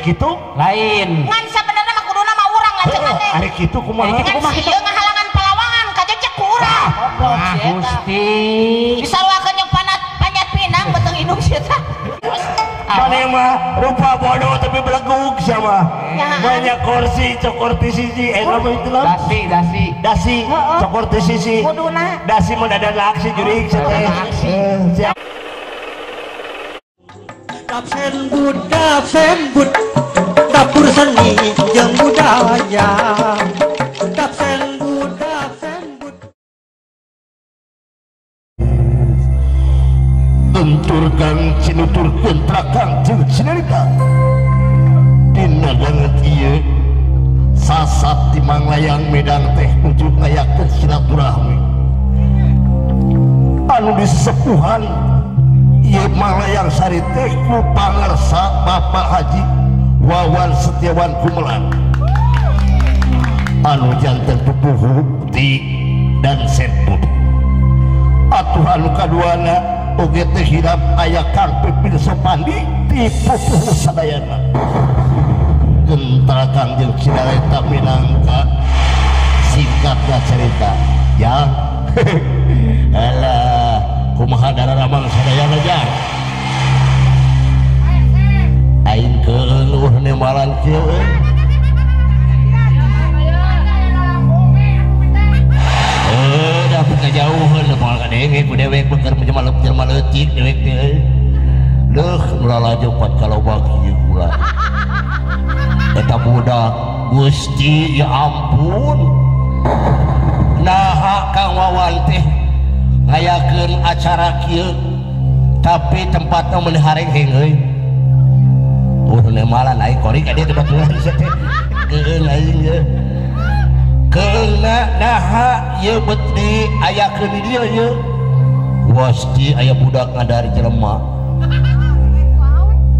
kitu lain. Ngan sabenerna mah kuduna mah urang lanceukna teh. Ari kitu kumaha? Ngan sieun ngahalangan palawangan kajecek ku urang. Ah Gusti. Disaruakeun jeung panjat pinang beuteung indung sia tah. Mana mah rupa bodoh tapi belegug sama. Banyak kursi cokor ti sisi apa itu lah? Dasi dasi cokor ti sisi. Kuduna. Dasi mah dadana aksi jurig sia. Siap. Dap sembut dapur seni jeung budaya. Dap sembut dap sembut. Benturkan cinuturkeun trakang jeung cinarita. Dina banget ieu sasat di Manglayang Medang teh nuju ngayakeun silaturahmi. Anu disesepuhan ieu Manglayang Sari teh ku pangarsa Bapak Haji Wawan Setiawan Gumelar. Anu janten pupuhu di dan senput. Atuh anu kaduana oge teh hilap aya Kang Pipin Sopandi di pupuhu sadayana. Gentar Kang jeung Cinareta minangka singkatna cerita ya. Alah kumaha dararamang sadayana jang aing keuneuh nemalan kieu euy. Dah kajauhan moal kadenge ku dewek beker jelema leutik dewek teh euy. Deuh nu lalajo pat kaloba kieu kula. Eta budak Gusti ya ampun. Naha Kang Wawan teh ngayakeun acara kieu tapi tempatna meuni hareng-heng euy. Oh nemalan aing kori ka dieu teh baturan sia teh. Keun aing ye. Keuna naha ieu bet diayakeun di dieu ieu. Gusti aya budak ngadari jelema.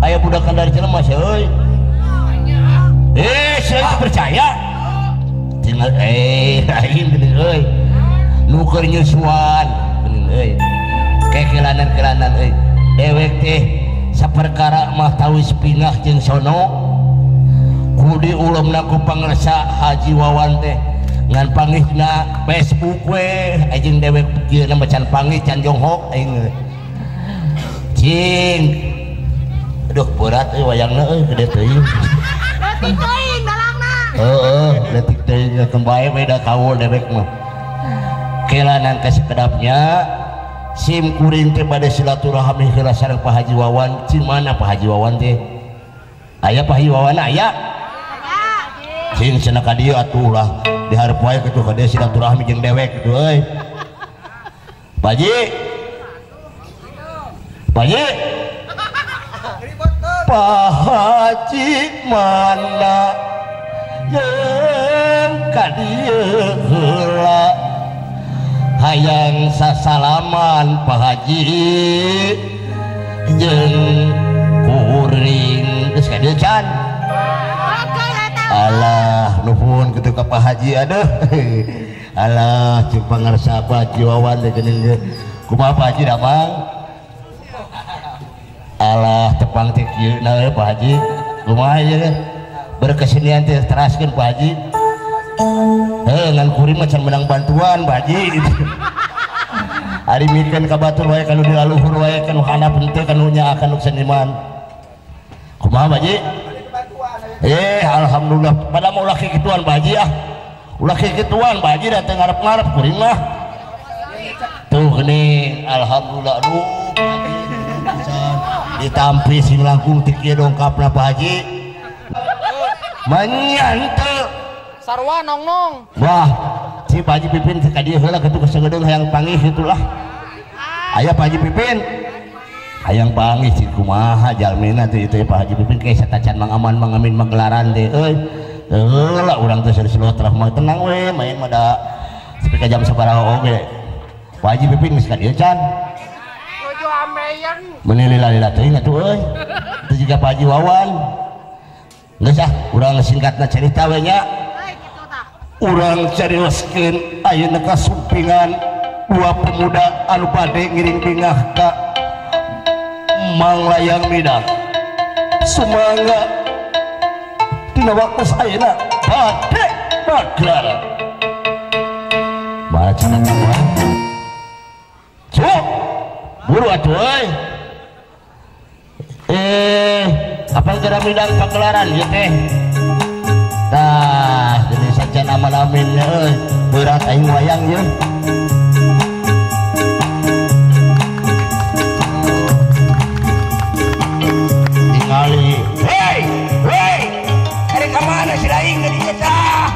Aya budak ngadari jelema sia euy. Saya percaya. Tinggal aing geuning euy. Nu keur nyusuan geuning euy. Kekelanan-kelanan euy. Dewek teh saperkara mah tawis pingah jeung sono. Ku diulemna ku pangersa Haji Wawan teh ngan pangihna Facebook we jeung dewek kieu na macan pangih can jonghok aing. Cing. Aduh berat euy wayangna euy gede teuing. Leutik teuing dalangna. Heeh, leutik teuing kembae we da kaul dewek mah. Kelanan ka sakedapnya sim kuring teh bade silaturahmi heula sareng Pak Haji Wawan. Cing mana Pak Haji Wawan teh? Aya Pak Haji Wawan aya? Cing cenah ka dieu atuh lah dihareup wae kitu ka dieu silaturahmi jeung dewek kitu euy. Pak Haji. Pak Haji. Pak Haji mana jeung ka dieu heula hayang sasalaman Pak Haji jeung kuring geus ka dieu can. Alah nuhun kitu ka Pak Haji aduh. Alah jeung pangarsa Pak Haji Wawan teh geuning kumaha Pak Haji damang. Alah tepang teh kieu na euy Pak Haji kumaha ieu berkesenian teh teraskeun Pak Haji. Heuh ngan kuring mah can menang bantuan Pak Haji gitu. Ari mikeun ka batur wae kanu dilaluhur wae kanu handap henteu kanu nyaakan nu seniman. Kumaha Pak Haji? Alhamdulillah pada mau ulah kikituan Pak Haji ah. Ulah kikituan Pak Haji da teu ngarep-ngarep kuring mah. Tuh geuning alhamdulillah aduh. Ditampi sing langkung ti kieu dongkapna Pak Haji. Manyante sarua nongnong. Wah, si Pak Haji Pipin ka dieu heula kitu kesegedeung hayang panggih kitu lah. Aya Pak Haji Pipin. Hayang panggih cing kumaha jalmina teh ieu Pak Haji Pipin ke satacan Mang Aman Mang Amin magelaran teh euy. Heula urang teh silaturahmi tenang we main mah da sampai ka jam sabaraha oge. Pak Haji Pipin geus ka dieu can. Tujuh ameyan. Meuni lila-lila teuing atuh euy. Itu juga Pak Haji Wawan. Geus ah urang singkatna cerita we nya. Urang carioskeun ayeuna kasumpingan dua pemuda anu bade ngiring bingah ka Manglayang Midang. Sumangga Dina waktu ayeuna bade magelar. Baca kamu. Cuk. Buru atuh euy. Apa geura midang pagelaran ieu teh? Tah, jadi saja nama-naminnya euy. Berat aing wayang ieu. Tingali. Hei, hei. Ari ka mana si aing di dieu tah?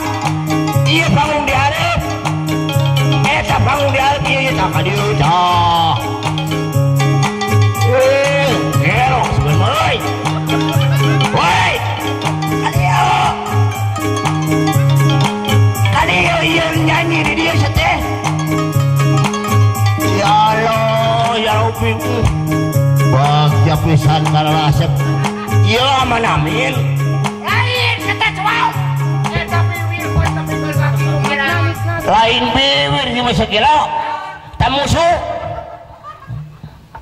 Ieu panggung di hareup. Eta panggung di hareup ieu tah ka dieu tah. Gerok sebenarnya euy. Woi. Ka dieu. Ka dieu ieu nyanyi di dieu teh. Ya Allah, ya Rabbi. Bagja pisan kana asep. Ieu aman amin. Lain kata cuau. Eta biwir poe tapi lain biwir ieu mah sakilo. Tamusuh.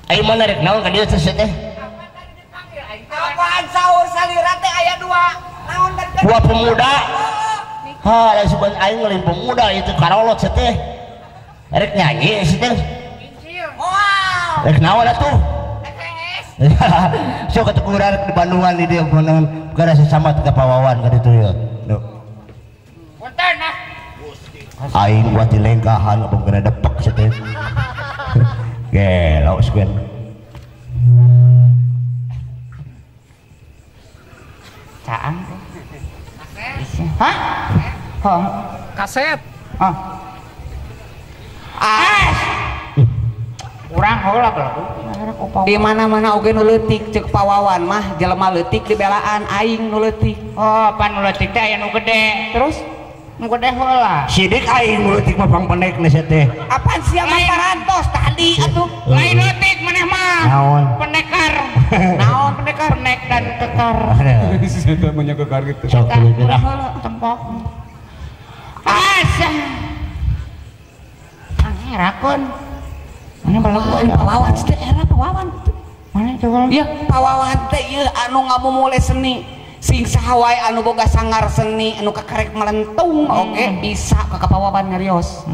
Ayo mana rek naon ka dieu teh teh? Apaan sahur salira teh aya dua. Naon dari dua pemuda. Ha, da sugan aing lain pemuda itu karolot teh. Rek nyanyi si teh. Wow. Rek naon atuh? Sok ketukuran di Bandungan di dieu meunang gara sesama ka Pawawan ka ditu ieu. Punten ah. Aing buat dilengkahan apa kena depek si teh. Gelo sugan. Caang. Hah? Hah? Kaset. Ah. Ah. Urang heula belagu. Di mana-mana oge nu leutik ceuk Pawawan mah jelema leutik dibelaan aing nu leutik. Oh, pan nu leutik teh aya nu gede. Terus nu gede heula. Sidik aing nu leutik mah pangpendek na teh. Apaan sia mah parantos tadi atuh. Lain leutik maneh mah. Naon? Pendekar. Naon pendekar? Pendek dan kekar. Eta mah kekar gitu. Sok tuluy ah. Tempok. Asa. Angerakeun. Mana balagu aing Pawawan teh era Pawawan. Mana coba? Ya, Pawawan teh ieu anu ngamumule seni. Sing saha wae anu boga sangar seni anu kakarek melentung oge bisa ka Pawawan nyarios.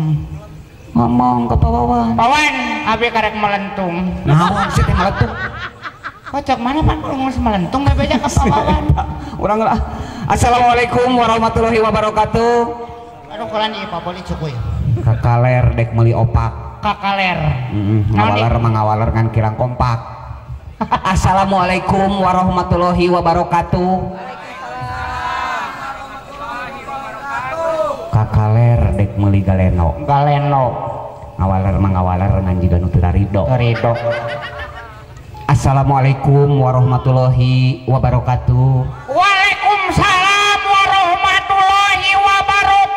Ngomong ke Pawawan. Pawan, abi karek melentung. Naon sih teh melentung? Kocok mana pan ngomong melentung ge beja ka Pawawan. Urang lah. Assalamualaikum warahmatullahi wabarakatuh. Aduh kolan ieu paboli cukuy. Kakaler dek meuli opak. Kakaler. Ngawaler mah ngawaler ngan kirang kompak. Assalamualaikum warahmatullahi wabarakatuh. Waalaikumsalam warahmatullahi wabarakatuh. Kakaler dek meuli galeno. Galeno. Ngawaler mah ngawaler ngan jiga nu teu rido. Rido. Assalamualaikum warahmatullahi wabarakatuh. Waalaikumsalam warahmatullahi wabarakatuh.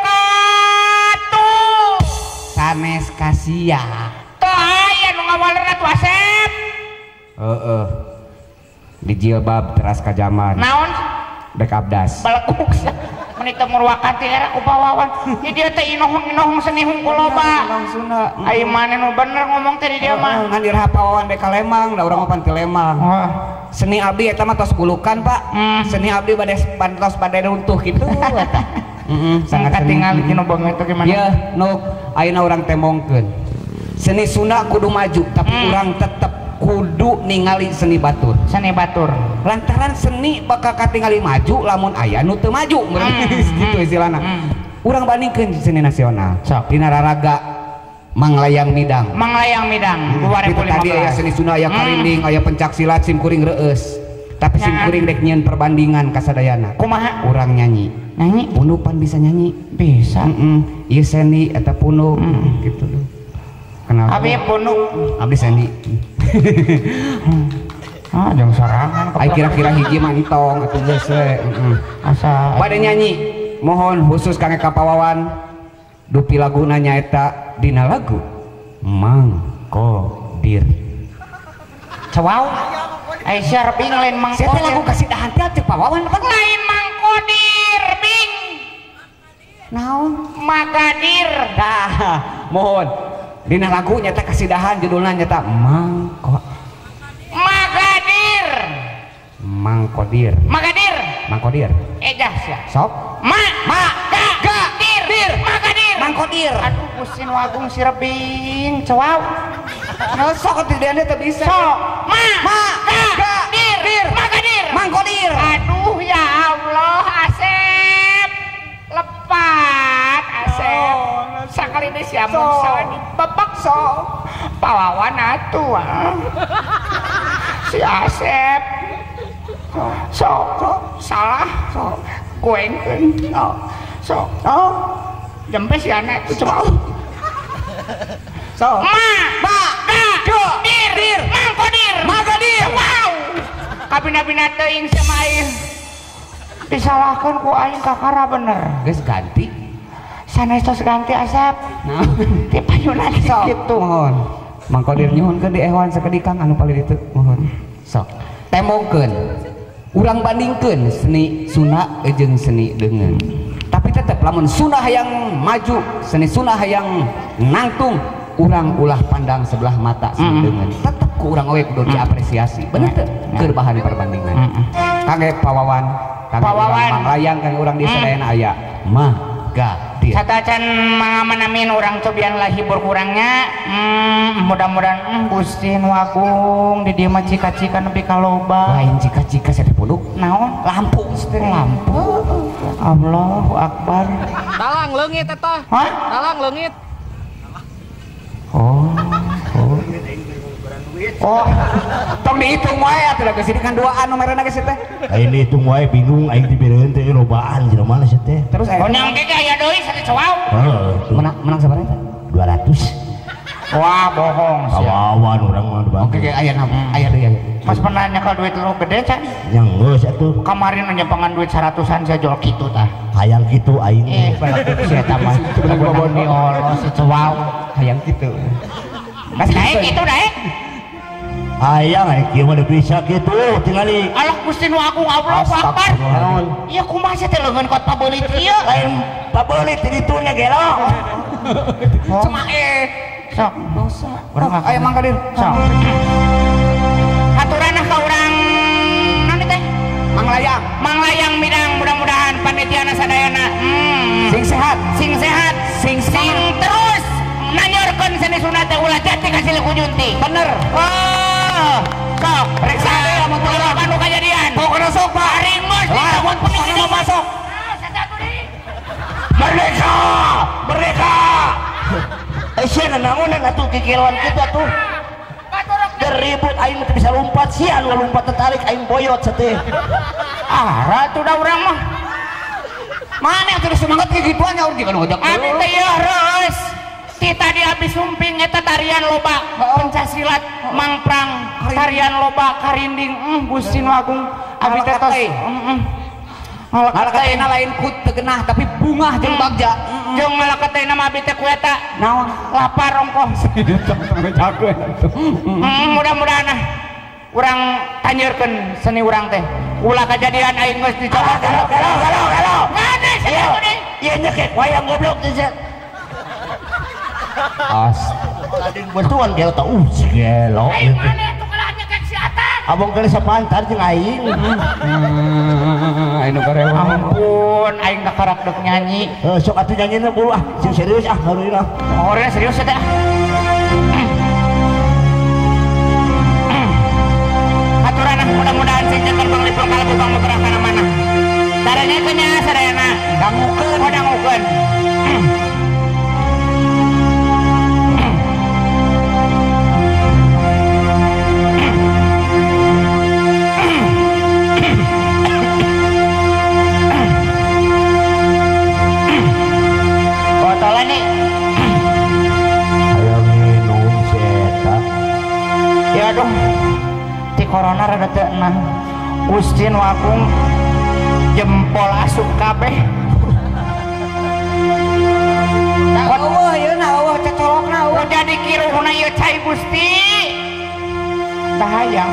Sanes kasia. Teu aya nu ngawaler atuh Asep. Heeh. Di jilbab teras ka jaman. Naon? Dek abdas. Balekuk. Meni teu murwakan ti era ku Pawawan. Di dieu teh inohong-inohong seni hungkul loba. Ai maneh nu bener ngomong teh di dieu mah. Ngan iraha Pawawan dek ka Lembang, da urang mah pan ti Lembang. Seni abdi eta mah tos bulukan, Pak. Seni abdi bade tos bade runtuh kitu eta. Sangat katingali tinu banget teh gimana? Yeuh, nu ayeuna urang tembongkeun. Seni Sunda kudu maju, tapi urang tetep kudu ningali seni batur. Seni batur. Lantaran seni bakal katingali maju lamun aya nu teu maju gitu istilahna. Urang bandingkeun seni nasional. Sok. Dina raraga Manglayang Midang. Manglayang Midang 2015. Tadi aya seni Sunda, aya karinding, aya pencak silat, sim kuring reueus. Tapi sim kuring dek nyieun perbandingan kasadayana. Kumaha? Urang nyanyi. Nyanyi? Punuk pan bisa nyanyi? Bisa. Ieu seni eta punuk gitu. Kenal. Abi punuk. Abdi seni. Ah, jeung sorangan. Ai kira-kira hiji mah entong atuh geus we. Asa. Bade nyanyi, mohon khusus kangge ka Pawawan. Dupi laguna nyaeta dina lagu Mang Kodir. Cewau. Ai sia bing lain Mang Kodir. Sia lagu kasidahan teh cek Pawawan apa? Lain Mang Kodir bing. Naon? Magadir. Tah, mohon. Dina lagu nyata kasidahan judulna nyata Mang Kodir. Magadir. Mang Kodir. Magadir. Mang Kodir. Ejah sia. Sok. Ma ma ga ga dir dir Magadir. Mang Kodir. Aduh Gusti nu agung sirebing cewau. Nah, sok atuh dia teu bisa. Sok. Ma ma ga ga dir dir Magadir. Mang Kodir. Aduh ya Allah Asep. Lepat Asep. Sakali deui sia mun salah dibebek sok. Pawawan atuh. Si Asep. Sok salah sok goengkeun sok sok jempe si anak itu coba sok ma ma ga ga dir dir Mang Kodir Magadir. Wow kabina-bina teuing sama aing disalahkeun ku aing kakara bener geus ganti sanes tos ganti Asep nah ti payunan sok kitu mohon Mang Kodir nyuhunkeun di ehwan sakedik Kang anu palih ditu mohon sok tembongkeun urang bandingkeun seni Sunda jeung seni deungeun tapi tetep lamun Sunda hayang maju seni Sunda hayang nangtung urang ulah pandang sebelah mata seni deungeun tetep ku urang oge kudu diapresiasi bener teu keur bahan perbandingan kangge pawawan kangge urang Manglayang kangge urang di sadayana aya Magadir satacan mangamenamin urang cobian lah hibur kurangnya mudah-mudahan Gusti nu agung di dieu mah cika-cika nepi ka loba lain cika-cika sia teh punduk naon lampu lampu Allahu Akbar dalang leungit eta hah dalang leungit oh oh oh tong dihitung wae atuh geus ini kan duaan nomerna geus teh aing dihitung wae bingung aing dibereun teh lobaan jelema mana sia teh terus aya konyang ge aya deui satu cowok heeh menang sabaraha eta 200 wah bohong sia kawawan urang mah oke aya aya deui aya pas pernah nyekel duit lu gede can yang geus atuh kemarin nyempengan duit 100-an sia jual kitu tah hayang kitu aing eh sia eta mah bener diolo si cowok hayang kitu naik kitu naik hayang ai kieu mah bisa kitu tingali Allah Gusti nu agung Allahu Akbar ieu kumaha sia teh leungeun kot pabeulit ieu lain pabeulit di ditu nya gelo cuma sok dosa urang aya Mang Kodir sok aturanna ka urang naon teh Manglayang Manglayang midang mudah-mudahan panitiana sadayana sing sehat sing sehat sing sing terus nanyorkeun seni Sunda teh ulah jati ka silih kujunti bener oh sok periksa deui lamun teu ulah anu kajadian pokona sok Pak haringus lamun pokona mau masuk merdeka merdeka sia nanaonan atuh kikieuan kitu atuh ribut aing teu bisa lompat sia anu lompat tertarik aing boyot sateh ah ratu da urang mah mana yang terus semangat kayak gituan ya urang jeung ngojek abi teh ieu reus ti tadi abis sumping eta tarian loba pencasilat mangprang tarian loba karinding Gusti nu agung abi teh tos ngalakatena lain ku teu genah tapi bungah jeung bagja jeung ngalakatena mah abi teh ku eta naon lapar ongkoh mudah-mudahan ah urang tanyeurkeun seni urang teh ulah kajadian aing geus dicoba gelo gelo gelo gelo mana sia teh ieu nyekek wayang goblok teh sia as tadi betulan gelo teh si gelo aing mana atuh kalah nyekek si Atang abong keur sapantar jeung aing aing nu karewa ampun aing kakarak deuk nyanyi sok atuh nyanyina buru ah sing serius ah haruina orangnya serius teh aturan mudah-mudahan sing nyekel bang lipur kalebu bang muterah kana mana taranya nya sadayana dangukeun oh dangukeun botolan nih ayo minum seta ya aduh ti corona rada teu enah Gusti nu agung jempol asup kabeh eueuh ieu na eueuh cecolokna eueuh udah dikiruhna ieu cai Gusti bahaya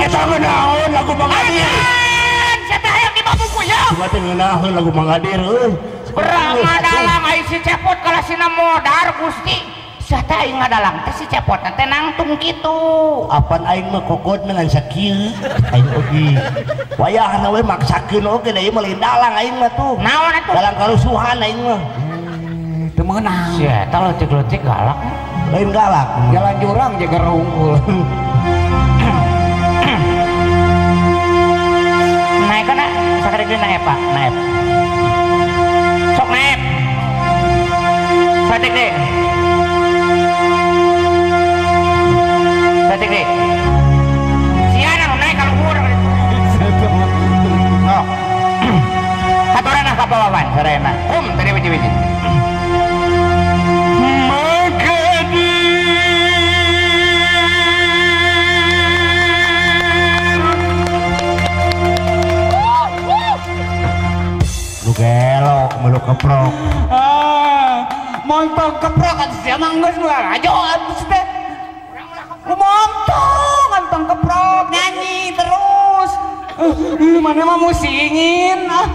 eta ngeunaheun lagu Mang Adir sia teh hayang dibabuku ya cuma teh ngeunaheun lagu Mang Adir euy Berang dalang ai si cepot kalah sina modar Gusti Sia teh aing ngadalang teh si cepotna teh nangtung kitu. Apan aing mah kokot dengan sakieu aing oge. Wayahna we maksakeun oge da ieu mah lain dalang aing mah tuh. Naon atuh? Dalang karusuhan aing mah. Teu meunang. Sia eta leutik-leutik galak. Lain galak. Jalan jurang jaga unggul. Naik kana sakarek deui naep Pak, naep. Sok naep. Satik deui. Satik deui. Sia nu naik ka luhur. Sok. Haturana ka pawawan sarayana. Kum tadi wiji-wiji. Gelok meluk keprok. Ah, montong keprok atuh sia mah geus mah ajo atuh teh. Lu montong antong keprok nyanyi terus. Mana mah musingin ah.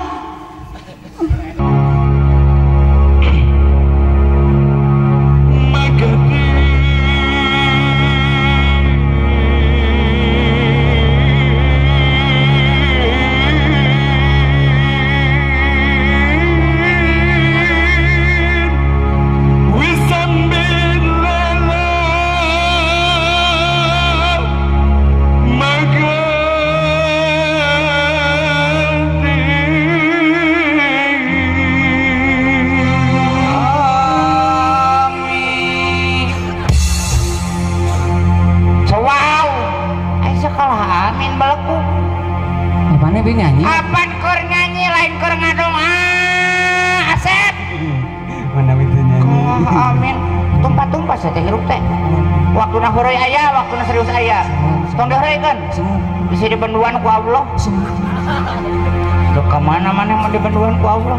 Apan keur nyanyi lain keur ngadoa Asep. Mana itu nyanyi. Oh, amin. Tumpah-tumpah saya teh hirup teh. Waktuna heureuy aya, waktuna serius aya. Tong diheureuikeun. Bisa dibenduan ku Allah. Duh ka mana-mana mun dibenduan ku Allah.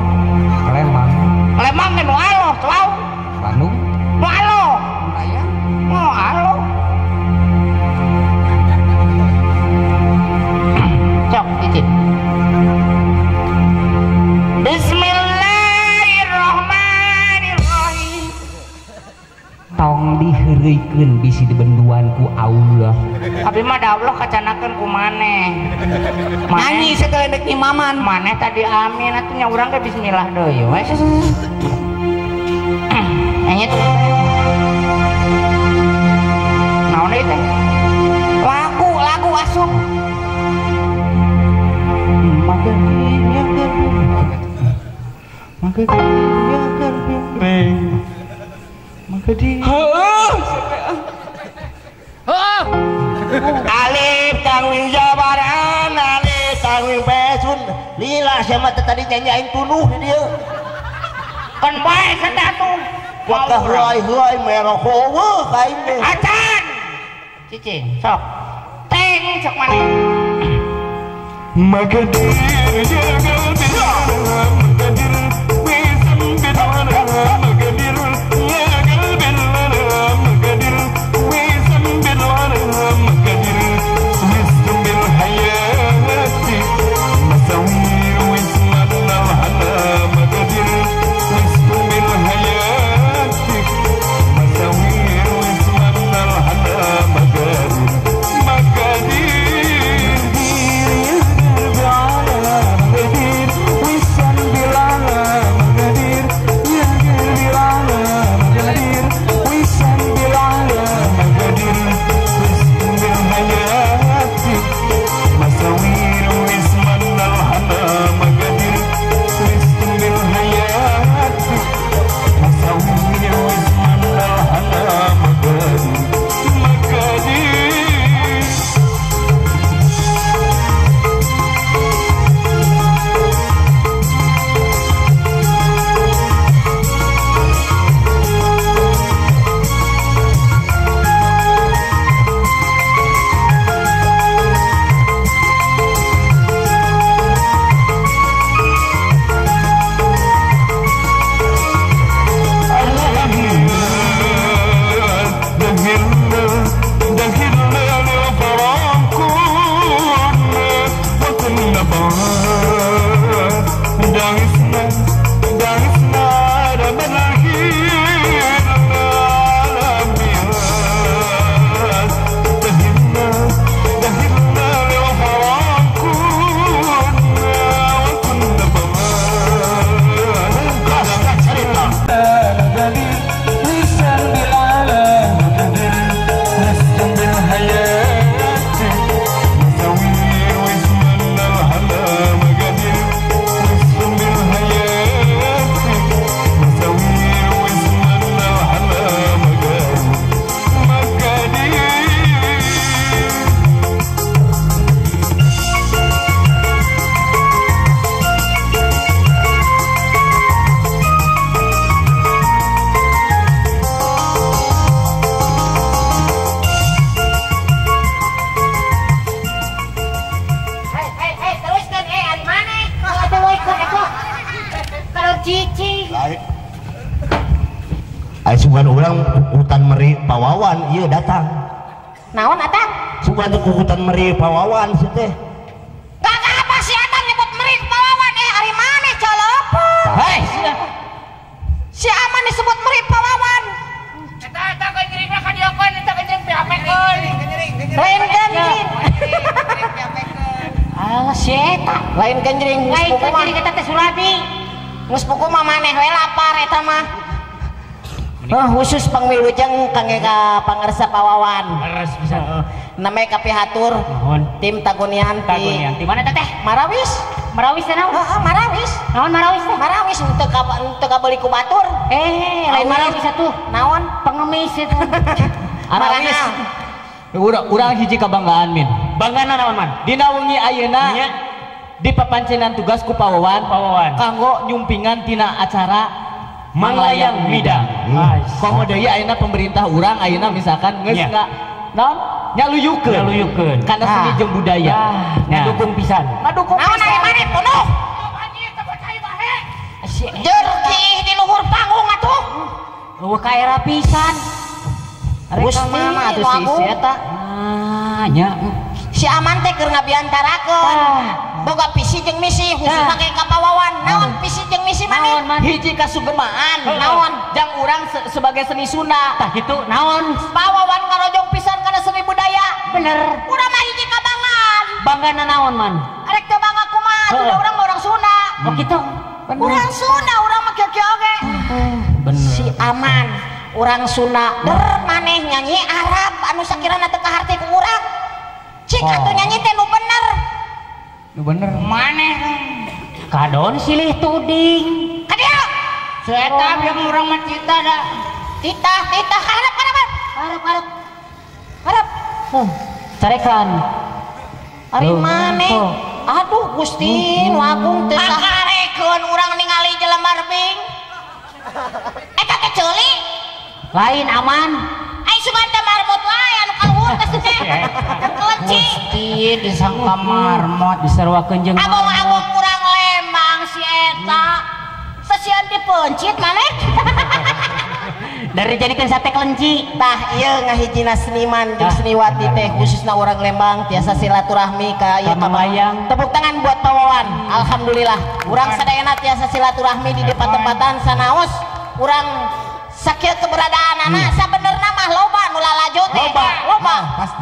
Lembang. Lembang ge nu aloh, cau. Bandung. Nu aloh. Aya. Nu aloh. Cok izin. Bismillahirrahmanirrahim. Tong diheureuikeun bisi dibenduan ku Allah. Abi mah da Allah kacanakeun ku maneh. Nyanyi setelah dek imaman. Maneh tadi amin atuh nya urang ge bismillah deui we. Nyanyi tuh. Naon deui teh? Lagu, lagu asup. Alif tangwing jabaran, alif tangwing pesun. Lila siapa tadi nyanyi aing tunuh di dia. Kan bae cenah atuh. Wakah heureuy-heureuy merah heueuh aing teh. Acan. Cicing sok. Teng sok maneh. Magadir cicing. Lain. Ai sugan urang kukutan meri pawawan ieu datang. Naon atang? Sugan teh kukutan meri pawawan si teh. Gagah apa si atang nyebut meri pawawan ari maneh colopo. Hei, si Aman disebut meri pawawan. Eta eta kenjeringna ka dieukeun eta kenjering piapekeun. Lain kenjering. Alah si eta. Lain kenjering geus Lain buku mah. kenjering eta teh Suradi. Geus buku mah maneh we lapar eta mah. Oh, khusus pangwilujeng kangge ka pangarsa pawawan. Leres pisan. Namanya kapihatur. Nuhun. Tim Tagonianti. Tagonianti mana teh? Marawis. Marawis teh naon? Heeh, Marawis. Naon Marawis teh? Marawis teu kabeuli ku batur. Lain Marawis atuh. Naon? Pengemis itu. Marawis. Urang hiji kabanggaan min. Banggana naon man? Dina wengi ayeuna di papancenan tugas ku pawawan. Pawawan. Kanggo nyumpingan tina acara Manglayang Midang. Komo deui ayeuna pemerintah urang ayeuna misalkan geus naon nyaluyukeun. Nyaluyukeun. Kana seni jeung budaya. Ngadukung pisan. Ngadukung pisan. Naon ari maneh punuh? Jer kiih di luhur panggung atuh. Eueuh kaera pisan. Rek ka mana atuh si eta? Ah nya. Si Aman teh keur ngabiantarakeun. Boga visi jeung misi khususna ke ka pawawan. Naon visi jeung misi maneh? Hiji kasugemaan. Naon? Jang urang sebagai seni Sunda. Tah kitu naon? Pawawan ngarojong pisan kana seni budaya. Bener. Urang mah hiji kabanggaan. Banggana naon man? Arek teu bangga kumaha atuh da urang mah urang Sunda. Oh kitu. Urang Sunda urang mah kieu-kieu oge. Bener. Si Aman urang Sunda der maneh nyanyi Arab anu sakirana teu kaharti ku urang. Cik atuh nyanyi teh nu bener. Nu bener. Maneh kadon silih tuding. Ka dieu. Si eta yang urang mah cita da. Titah, titah harap harap. Harap harap. Harap. Carekan. Ari maneh. Aduh Gusti nu agung teh sakarekeun urang ningali jelema rebing. Eta teh ceuli. Lain Aman. Ai sugan teh marbot wae anu kaluhur teh teh. Kelenci. Gusti disangka marmot disaruakeun jeung abong-abong urang Lembang si eta. Sesieun dipencit maneh. Dari jadikeun sate kelenci. Tah ieu ngahijina seniman jeung seniwati teh khususna urang Lembang tiasa silaturahmi ka ieu Manglayang. Tepuk tangan buat pawawan. Alhamdulillah. Urang sadayana tiasa silaturahmi di patempatan sanaos. Urang sakieu keberadaan anak sabenerna mah loba nu lalajo teh. Loba.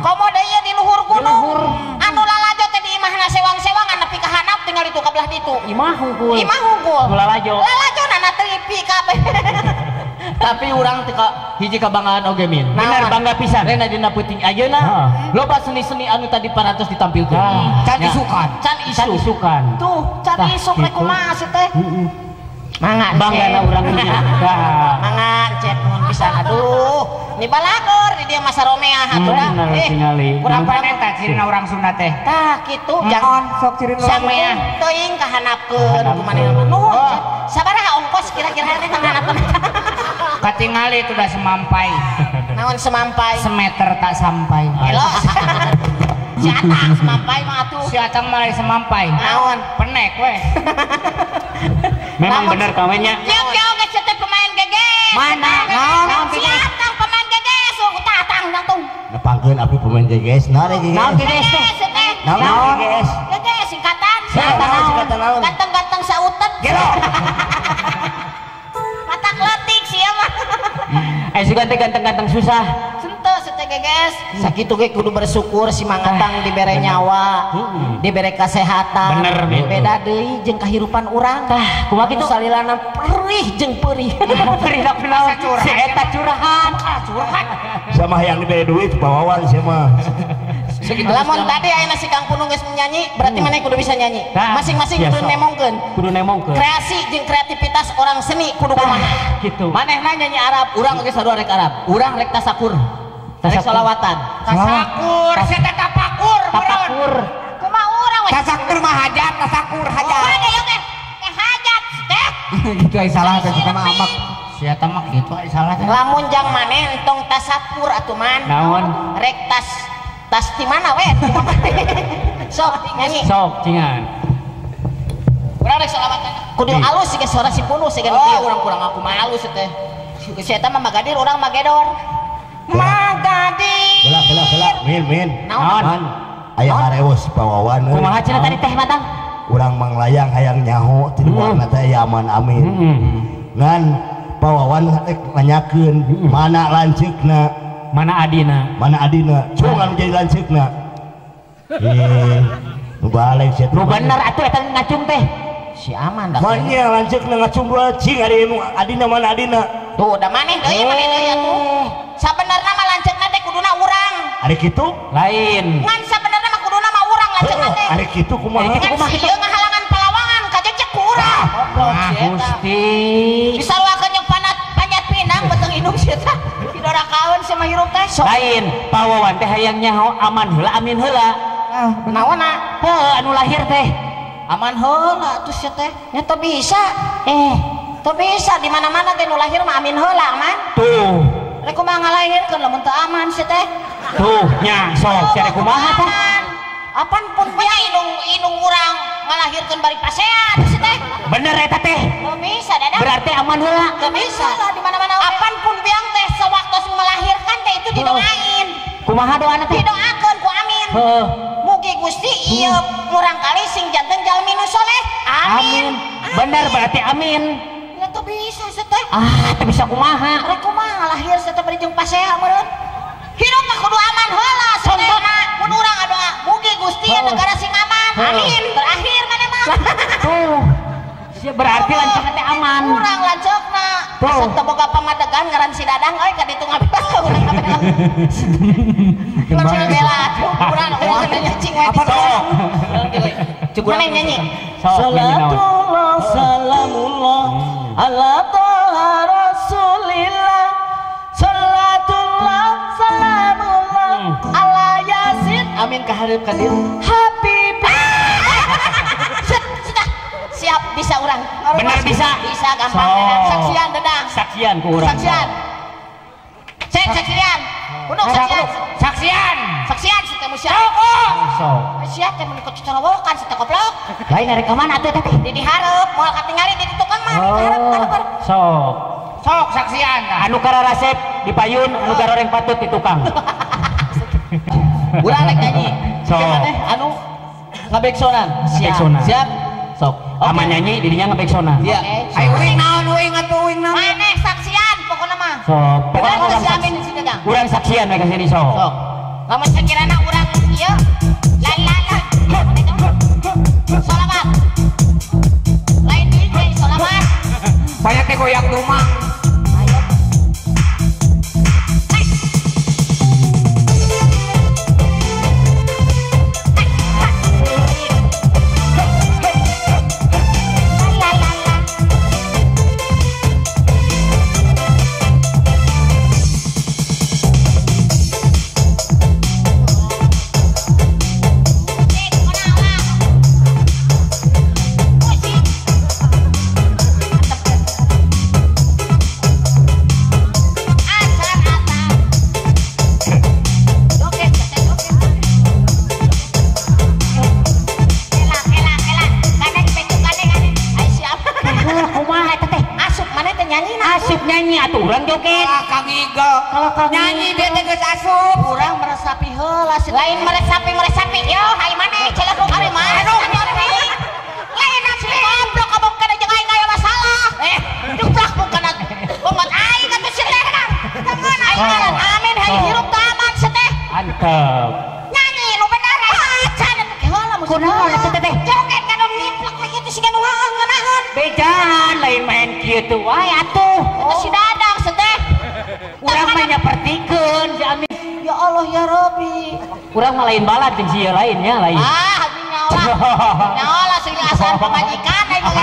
Komo deui di luhur gunung. Anu lalajo teh di imahna sewang-sewangan nepi ka handap tinggal ditu ka belah ditu. Imah hungkul. Imah hungkul. Nu lalajo. Lalajona tepi kabeh. Tapi urang teh hiji kabanggaan oge min. Bener bangga pisan. Rena dina peuting ayeuna loba seni-seni anu tadi parantos ditampilkeun. Can isukan. Can isukan. Tuh, can isuk rek kumaha sih teh. Mangga banggana urang nya. Mangga cek nuhun pisan. Aduh, ni balagor di dieu masa romeah atuh da. Kurang panen tah cirina urang Sunda teh. Tah kitu jangan sok cirina urang meah. Teuing kahanapkeun kumanehna mah. Nuhun. Sabaraha ongkos kira-kira teh kahanapkeun? Katingali itu udah semampai. Naon semampai? Semeter tak sampai. Elo. Si Atang semampai mah atuh. Si Atang malah semampai. Naon? Penek we. Memang bener kawinnya. Kieu kieu geus teh pemain GGS. Mana? Naon? Si Atang pemain GGS tah Atang langsung. Nepangkeun abdi pemain GGS. Naon GGS? Naon GGS teh? Naon GGS? GGS singkatan. Singkatan naon? Ganteng-ganteng sautet. Gelo. Matak letik sia mah. Sugan teh ganteng-ganteng susah. Sente sete GGS. Sakitu ge kudu bersyukur si Mang Atang dibere nyawa, dibere kesehatan. Bener beda deui jeung kahirupan urang. Tah, kumaha kitu? Salilana perih jeung perih. Perih da kunaon? Si eta curahan. Curhat. Sama yang dibere duit bawawan sia mah. Lamun tadi ayeuna si Kang Punung geus menyanyi, berarti maneh kudu bisa nyanyi. Masing-masing kudu nemongkeun. Kudu nemongkeun. Kreasi jeung kreativitas orang seni kudu kumaha. Gitu. Manehna nyanyi Arab, urang oge sarua rek Arab. Urang rek tasakur. Rek solawatan. Tasakur, sia teh tapakur. Tapakur. Kumaha urang we? Tasakur mah hajat, tasakur hajat. Kumaha deui oge? Teh hajat teh. Gitu ai salah teh mah amak. Sia teh mah kitu ai salah teh. Lamun jang maneh entong tasapur atuh man. Naon? Rek tas di mana we? Sok nyanyi. Sok cingan. Urang rek solawatan. Kudu alus siga suara si Punu siga nu kieu. Urang kurang aku mah alus teh. Si eta mah Magadir urang Magedor. Magadir. Gelah gelah gelah min min. Naon? Aya harewos Pawawan. Kumaha cenah tadi teh matang? Urang manglayang hayang nyaho ti luarna teh aya aman amin. Ngan Pawawan rek nanyakeun mana lanceukna? Mana adina? Mana adina? Cung anu jadi lanceukna. Nu balik sia. Nu bener atuh eta ngacung teh. Si aman dah. Manya lanceukna ngacung dua cing ari adina mana adina? Tuh da maneh deui maneh deui atuh. Sabenerna mah lanceukna teh kuduna urang. Ari kitu? Lain. Ngan sabenerna mah kuduna mah urang lanceukna teh. Ari kitu kumaha? Ngan si ieu ngahalangan palawangan kajecek ku urang. Ah Gusti. Disaruakeun jeung panjat pinang beuteung indung si eta. Didorakaeun si mah hirup teh. Lain, Pawawan teh hayang nyaho aman heula amin heula. Naonna? Heuh anu lahir teh. Aman heula atuh sia teh. Nya teu bisa. Teu bisa di mana-mana teh nu lahir mah amin heula aman. Tuh. Rek kumaha ngalahirkeun lamun teu aman sia teh. Tuh nya sok sia rek kumaha tah. Apan pun nya indung urang ngalahirkeun bari pasean sia teh. Bener eta teh. Teu bisa dadang. Berarti aman heula. Teu bisa di mana-mana. Apan pun biang teh sewaktu melahirkan teh itu didoain. Kumaha doana teh? Didoakeun ku amin. Heeh. Mugi Gusti ieu murang kali sing janten jalmi nu soleh. Amin. Bener berarti amin. Nya teu bisa sia teh. Ah, teu bisa kumaha? Rek kumaha lahir sia teh bari jeung pasea meureun. Hidup mah kudu aman heula contohna. Mun urang ngadoa mugi Gusti negara sing aman. Amin. Berakhir maneh mah. Tuh. Sia berarti lanceukna teh aman. Urang lanceukna. Asa teu boga pamadegan ngaran si Dadang euy ka ditu ngabela ka urang ngabela. Urang ngabela urang urang nyanyi we. Apa sok? Maneh nyanyi. Salatullah salamullah ala toha rasulillah. Salatullah salamullah ala yasin. Amin kahareup ka dieu. Habib. Sudah siap bisa urang. Benar bisa. Bisa gampang dadang. Saksian dadang. Saksian ku urang. Saksian. Cek saksian. Kudu saksian. Saksian. Saksian si teh musya. Sok. Sia teh mun ikut cocorowokan si teh goblok. Lain arek ka mana atuh teh? Di dihareup moal katingali di tukang mah di hareup hareup. Sok. Sok saksian. Anu kararasep di payun, anu garoreng patut di tukang. Urang rek nyanyi. Sok. Anu ngabeksonan. Siap. Siap. Sok. Aman nyanyi dirinya ngabeksonan. Iya. Ayo uing naon uing atuh uing naon. Maneh saksian pokona mah. Sok. Pokona urang saksian di sini Kang. Urang saksian we ka sini sok. Sok. Lamun sakirana urang ieu la la la. Sholawat. Lain DJ sholawat. Banyak teh goyang dumang. Nyanyi dia teh geus asup urang meresapi heula lain meresapi meresapi yo hai maneh celeuh ari maneh lain atuh goblok abong kana jeung aing aya masalah juplak bukan umat aing atuh si teh tangan aing ngaran amin hayang hirup teh aman si teh antep nyanyi nu bener acan heula musik kunaon atuh teh joget kana nyiplak we kitu siga nu heueuh ngeunaheun bejan lain main kieu wae atuh eta si Dadang si teh urang mah nyapertikeun si Amin. Ya Allah ya Rabbi. Urang mah lain balad jeung si ieu lainnya lain. Ah, anjing nyaolah. Nyaolah sing asal pamajikan aing mah.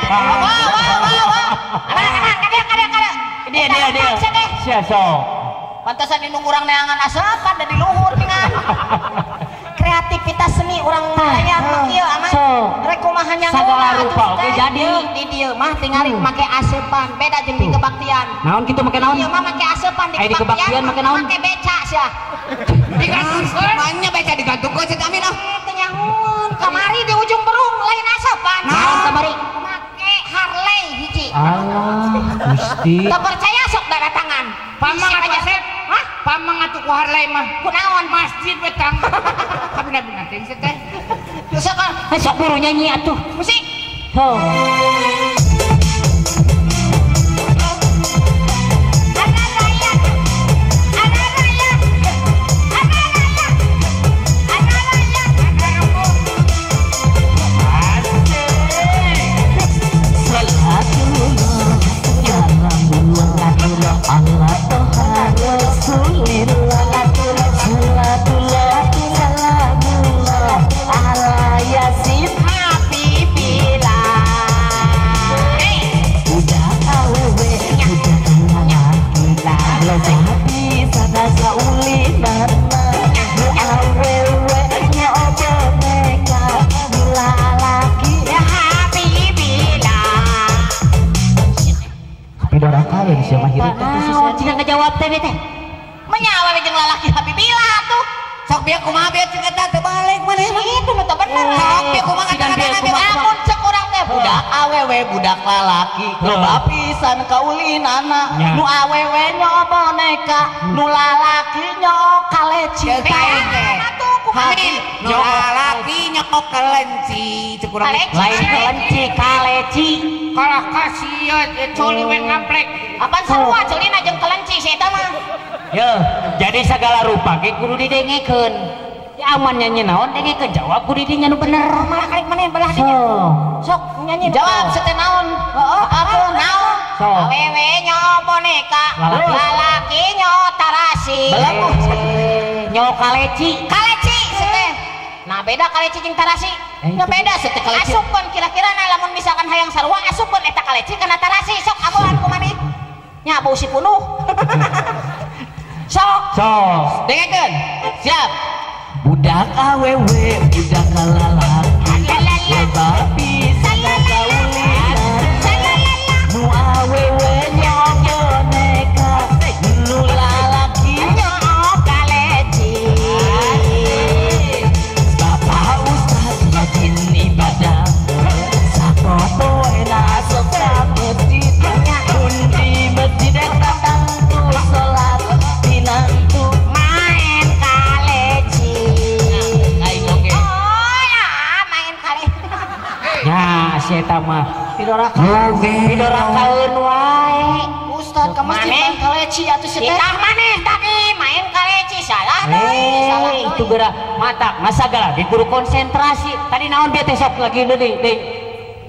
Wah, wah, wah, wah. Aman, aman, kade, kade, kade. Dia, dia, dia. Sia sok. Pantesan indung urang neangan asepan da di luhur tingan. Kreativitas seni urang aya mah kieu aman. Rek kumaha nyangu. Sagala rupa oge jadi di dieu mah tingali make aseupan beda jeung di kebaktian. Naon kitu make naon? Ieu mah make aseupan di kebaktian make naon? Make beca sia. Digantungkeun. Manya beca digantungkeun si Amin ah. Teu nyahoeun. Kamari di ujung berung lain aseupan. Gusti. Teu percaya sok daratangan. Pamang atuh Asep. Hah? Pamang atuh ku harlai mah. Kunaon? Masjid we tang. Kabina-bina teh sih teh. Sok sok buru nyanyi atuh. Musik. Ho. Ngejawab teh teh menyawa jeung lalaki Habibillah tuh sok bieu kumaha bieu cing eta teu balik maneh mah itu nu teu bener sok bieu kumaha kata-kata bieu amun cek urang teh budak awewe budak lalaki loba pisan kaulinana nu awewe nyoo boneka nu lalaki nyoo kaleci nu lalaki nyoo kelenci cek urang lain kelenci kaleci kalah kasihan coli we ngaplek apaan sarua colina jeung kelenci si eta mah. Yeuh, jadi segala rupa ge kudu didengekeun. Ya aman nyanyi naon dengekeun jawab kudu dinya nu bener. Malah karek maneh belah dinya. Sok nyanyi jawab sete naon? Heeh, apa naon? Awewe nyoo boneka, lalaki nyoo tarasi. Belagu nyoo kaleci. Kaleci sete. Nah beda kaleci jeung tarasi. Nah beda sete kaleci. Asupkeun kira-kira nah lamun misalkan hayang sarua asupkeun eta kaleci kana tarasi sok abohan ku maneh. Nya bau si punuh. Sok. Sok. Dengekeun. Siap. Budak awewe, budak lalaki. Loba pisan kaulinan. Nu awewe nyoo boneka, nu lalaki nyoo kaleci. Bapak ustaz rajin ibadah. Sapopoena sok ka masjid. Di masjid eta tangtu salat tinangtu main kaleci. Aing oge. Oh ya, main kaleci. Ya, si eta mah pidorakaeun wae. Ustaz ka masjid main kaleci atuh si teh. Tah maneh tadi main kaleci salah deui, salah deui. Itu geura mata masa sagala ge kudu konsentrasi. Tadi naon bieu teh sok lagi deui deui.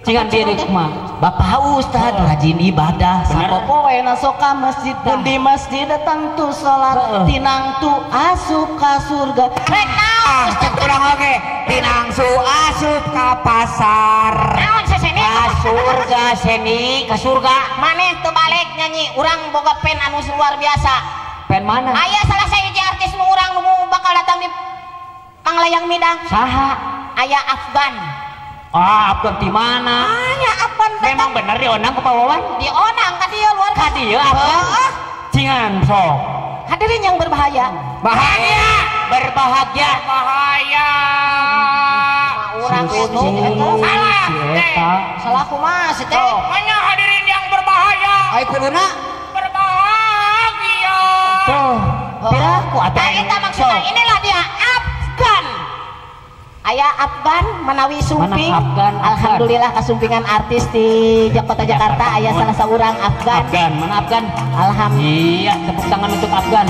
Cingan diri kumaha. Bapak ustaz rajin ibadah sapopoena sok ka masjid pun di masjid tangtu salat tinangtu asup ka surga. Rek naon cek urang oge tinangsu asup ka pasar. Naon seseni? Ka surga seni ka surga. Maneh teu balik nyanyi urang boga pen anu luar biasa. Pen mana? Aya salah sahiji artis nu urang nu bakal datang di Panglayang Midang. Saha? Aya Afgan. Ah, Afgan di mana? Aya Afgan. Memang bener dionang ke Pak Wawan? Dionang ka dieu luar ka dieu Afgan. Cingan sok. Hadirin yang berbahaya. Bahaya, berbahagia. Bahaya. Urang itu salah. Salah kumaha sih teh? Banyak hadirin yang berbahaya. Ai kuduna berbahagia. Tuh, piraku atuh. Nah, eta maksudna inilah dia Afgan. Aya Afgan manawi sumping. Mana Afgan? Alhamdulillah kasumpingan artis di Kota Jakarta aya salah seorang Afgan. Afgan, mana Afgan? Alhamdulillah. Iya, tepuk tangan untuk Afgan.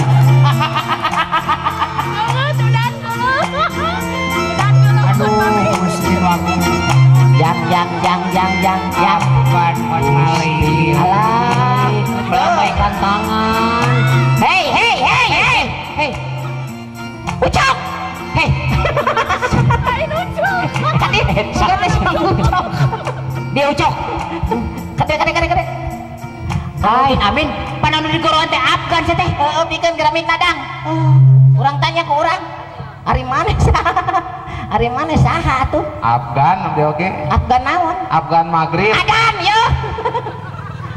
Aduh, Gusti aku. Jang jang jang jang jang jang. Afgan Osmali. Alah, melambaikan tangan. Hey hey hey hey. Hey. Ucap. Hey. Kade, sudah teh ucok. Dia ucok. Kade kade kade kade. Hai, amin. Pananu di goroan teh Afgan sih teh. Heeh, pikeun geramik nadang. Urang tanya ke urang. Ari maneh saha? Ari maneh saha atuh? Afgan abdi oge. Afgan naon? Afgan Maghrib. Adan yo.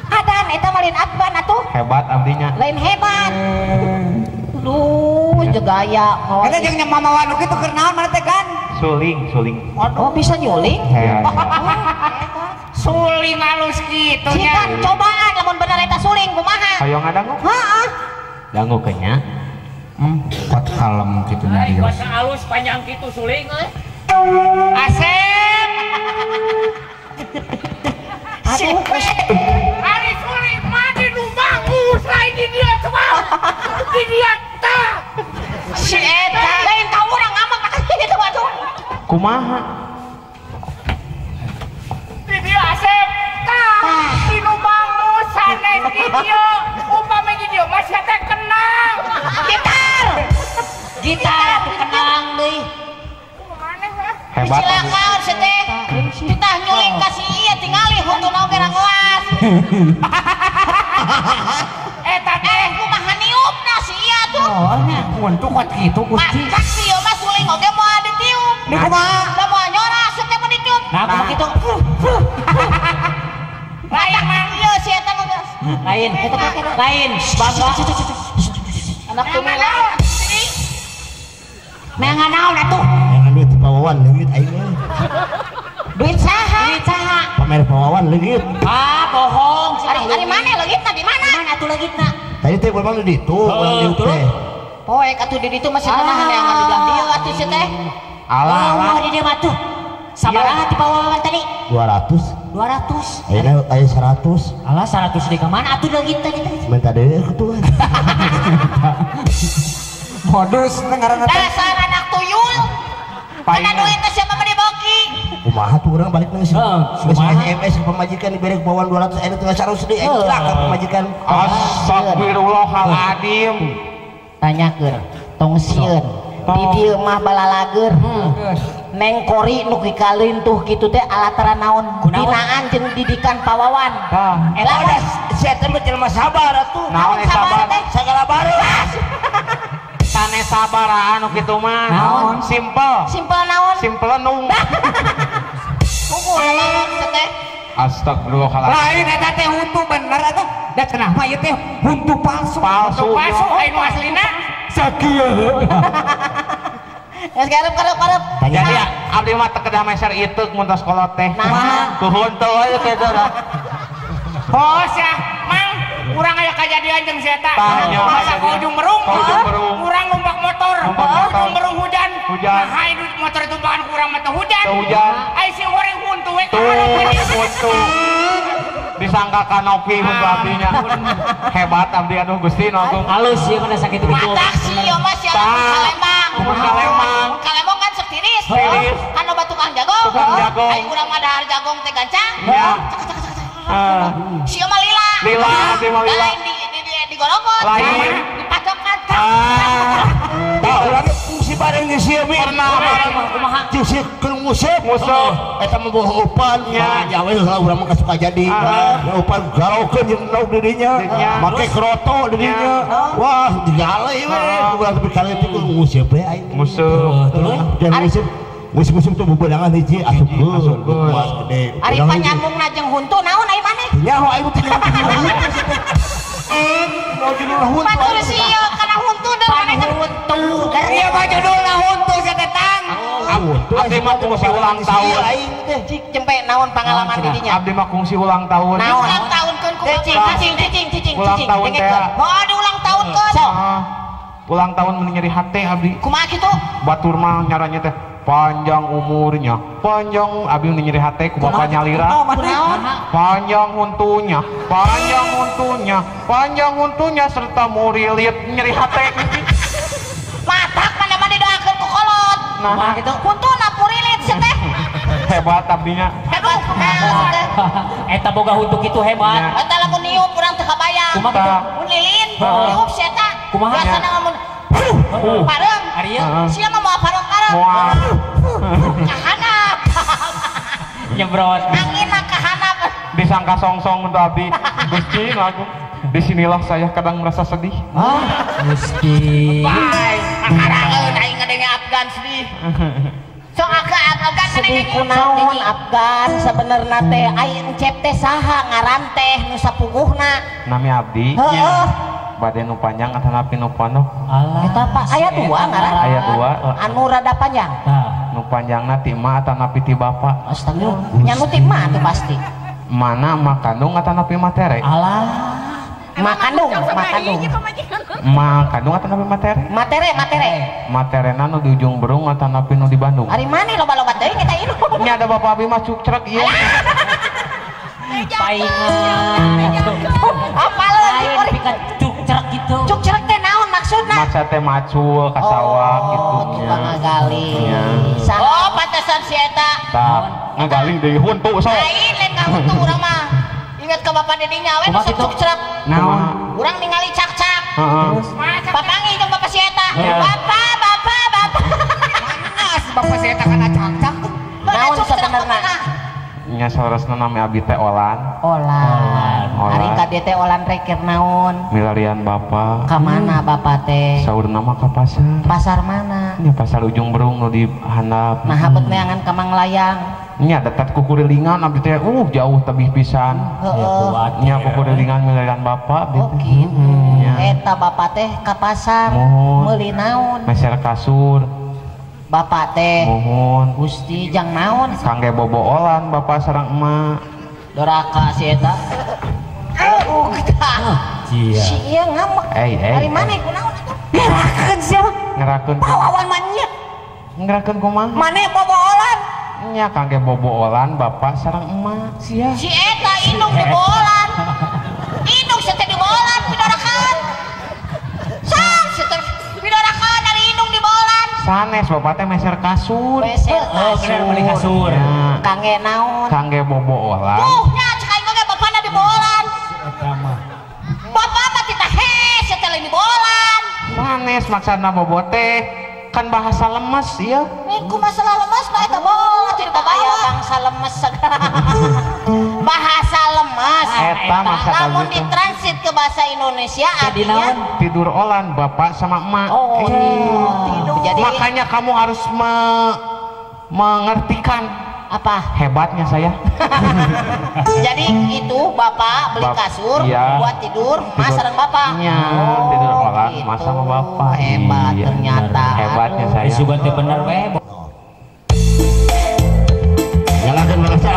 Adan eta mah lain Afgan atuh. Hebat abdinya. Lain hebat. Duh, jegaya. Eta jeung mamawa nu kitu keur naon mana teh kan? Suling, suling. Oh, bisa nyuling? Ya. Suling halus kitu nya. Cikan cobaan lamun bener eta suling kumaha? Hoyong ngadangu? Heeh. Dangu kenya. Kot kalem kitu nyarios. Kuasa halus panjang kitu suling euy. Asep. Aduh, ari suling mah di nu bagus lain di dia coba. Di dia tah. Si eta lain ka urang ngambek ka kitu atuh. Kumaha? Di dia Asep tah. Di nu bagus sanes di dia. Upami di dia mah sia teh kenang. Gitar. Gitar kenang deui. Hebat. Silakan si teh. Kita nyuling ka si ieu tingali huntuna oge rangoas. Eta teh kumaha niupna si ieu tuh. Oh, huntu kuat kitu Gusti. Matak si ieu mah suling oge moal ditiup. Di kumaha? Da moal nyora si teh mun ditiup. Nah, kumaha kitu? Lain mah ieu si eta mah. Lain, lain. Bangga. Anak tumila. Neangan naon atuh? Neangan duit pawawan leungit aing mah. Duit saha? Duit saha? Pamer pawawan leungit. Ah, bohong. Ari mana leungitna di mana? Di mana atuh leungitna? Tadi teh urang di ditu, urang diuk teh. Poek atuh di ditu masih ngeunah neangan di belah dieu atuh si teh. Alah, alah di dieu mah tuh. Sabaraha ti pawawan tadi? 200. 200. Ayeuna aya 100. Alah 100 di ka mana atuh leungitna kita? Minta deui atuh. Modus ngaranna teh. Dasar anak tuyul. Kana duit teh siapa mah diboki? Kumaha tuh urang balik geus. Geus SMS ke pamajikan dibere bawaan 200 aya teh 100 deui aing cilaka pamajikan. Astagfirullahaladzim. Tanyakeun, tong sieun. Di dieu mah balalageur. Neng kori nu kikalintuh kitu teh alatara naon? Binaan jeung didikan pawawan. Tah. Eta sia teh mah jelema sabar atuh. Naon sabar teh? Sagala bareus. Sane sabar anu kitu mah. Naon? Simple. Simple naon? Simple nung. Unggul teh. Astagfirullahaladzim. Lain eta teh huntu bener atuh. Da cenah mah ieu teh huntu palsu. Palsu. Palsu lain nu aslina. Sakieu. Geus karep-karep. Jadi abdi mah teu kedah meser iteuk mun tos kolot teh. Nah. Ku huntu we kitu dah. Hos ya, Mang, urang aya kajadian jeung si eta. Masa ka ujung merung, urang numpak motor, ujung merung hujan. Nah, ai motor tumpangan ku urang mah teu hujan. Ai si goreng huntu we ka huntu. Disangka kanopi huntu abdinya. Hebat abdi aduh Gusti nu agung. Halus ieu mah sakitu kitu. Matak si ieu mah sia Kalembang. Kalembang. Kalembang kan sok tiris. Kan loba tukang jagong. Ai urang mah dahar jagong teh gancang. Si mah lila. Lila, si mah lila. Lain di gorokot. Lain dipatokan. Tah urang fungsi bareng jeung si mi. Pernah kumaha? Jeung si keur nguseup. Nguseup. Eta mah boh eupan. Ya we heula urang mah kasuka jadi. Eupan garaokeun jeung lauk di dinya. Make kroto di dinya. Wah, digalai we. Urang tapi kali itu nguseup we aing. Nguseup. Jeung nguseup. Musim-musim tuh bebedangan hiji asupkeun kuas gede. Ari panyambungna jeung huntu naon ai maneh? Nyaho aing teh huntu. Judul huntu. Batur si ieu kana huntu deui maneh teh huntu. Ieu mah judulna huntu sia teh tang. Abdi mah kungsi ulang tahun. Aing teh cik jempe naon pangalaman di dinya? Abdi mah kungsi ulang tahun. Naon ulang tahun keun kumaha? Cicing cicing cicing ulang tahun teh. Oh, di ulang tahun keun. Ulang tahun mun nyeri hate abdi. Kumaha kitu? Batur mah nyarannya teh panjang umurnya, panjang abdi nyeri hate ku bapak nyalira. Panjang huntunya, panjang huntunya, panjang huntunya serta murilit nyeri hate. Matak mana-mana didoakeun ku kolot. Nah, gitu. Huntuna murilit sia teh. Hebat abdinya. Hebat kumaha teh. Eta boga huntu kitu hebat. Eta lamun niup urang teu kabayang. Kumaha kitu? Mun lilin niup sia eta. Kumaha? Biasana mun pareum. Ari ieu? Sia mah moal pareum-pareum. Moal. Kahanap. Nyebrot. Anginna kahanap. Disangka songsong untuk abdi. Gusti lagu. Disinilah saya kadang merasa sedih. Ah, Gusti. Bye. Makarangeun aing ngadenge Afgan sedih. Sok agak Afgan sedih kunaon Afgan sebenarnya teh aing encep teh saha ngaran teh nu sapuguhna. Nami abdi. Heeh. Bade nu panjang atanapi nu pondok. Eta apa? Aya dua ngaran. Aya dua. Anu rada panjang. Tah, nu panjangna ti emak atanapi ti bapak. Astagfirullah. Nya nu ti emak tuh pasti. Mana mak kandung atanapi matere? Alah. Mak kandung, mak kandung. Mak kandung atanapi matere? Matere, matere. Materena nu di Ujung Berung atanapi nu di Bandung. Ari maneh loba-loba teuing eta ieu. Nya ada bapak abi mah cukcrek ieu. Paingan. Apa leuh cukcrek gitu. Cukcrek teh naon maksudna? Maca teh macul ka sawah gitu. Oh, tukang ngagali. Oh, pantesan si eta. Tah, ngagali deui huntu sok. Lain lain ka huntu urang mah. Ingat ke bapak dedinya we nu sok cukcrek. Naon? Urang ningali cak-cak. Heeh. Papangi jeung bapak si eta. Bapak, bapak, bapak. Mana si bapak si eta kana cak-cak? Naon sabenerna? Nya saurasna nami abi teh Olan. Olan. Ari ka dieu teh Olan rekir naon? Milarian bapak. Ka mana bapak teh? Saurna mah ka pasar. Pasar mana? Nya pasar Ujung Berung nu di handap. Nah, habet neangan ka Manglayang. Nya dekat kukurilingan abdi teh jauh tebih pisan. Heeh. Nya kukurilingan milarian bapak abdi teh. Oh gitu. Eta bapak teh ka pasar meuli naon? Meser kasur. Bapak teh mohon Gusti jang naon kangge bobo-olan bapak sareng emak doraka si eta. Si ieu ngambek. Ari maneh kunaon atuh? Ngerakeun sia mah. Ngerakeun pawawan mah nya. Ngerakeun kumaha? Maneh bobo-olan. Nya kangge bobo-olan bapak sareng emak sia. Si eta indung dibolan. Indung sia teh dibolan pidorakan. Sang sia teh pidorakan ari indung dibolan. Sanes bapak teh meser kasur. Meser kasur. Beli kasur. Kangge naon? Kangge bobo-olan. Tuh nya cek aing ge bapana dibolan. Eta mah. Bapak mah tita hes teh lain dibolan. Sanes maksudna bobo teh kan bahasa lemes ieu. Ku masalah lemes mah eta bola teu dibawa. Bangsa lemes segala. Bahasa lemes. Eta maksudna. Lamun ditransit ke bahasa Indonesia artinya tidur olan bapak sama emak. Oh, tidur. Jadi makanya kamu harus mengertikan apa hebatnya saya. Jadi itu bapak beli kasur iya, buat tidur mas sareng bapak. Iya, tidur olan gitu. Mas sama bapak. Hebat iya, ternyata. Hebatnya saya. Sugan teh bener we. Nyalakan merasa.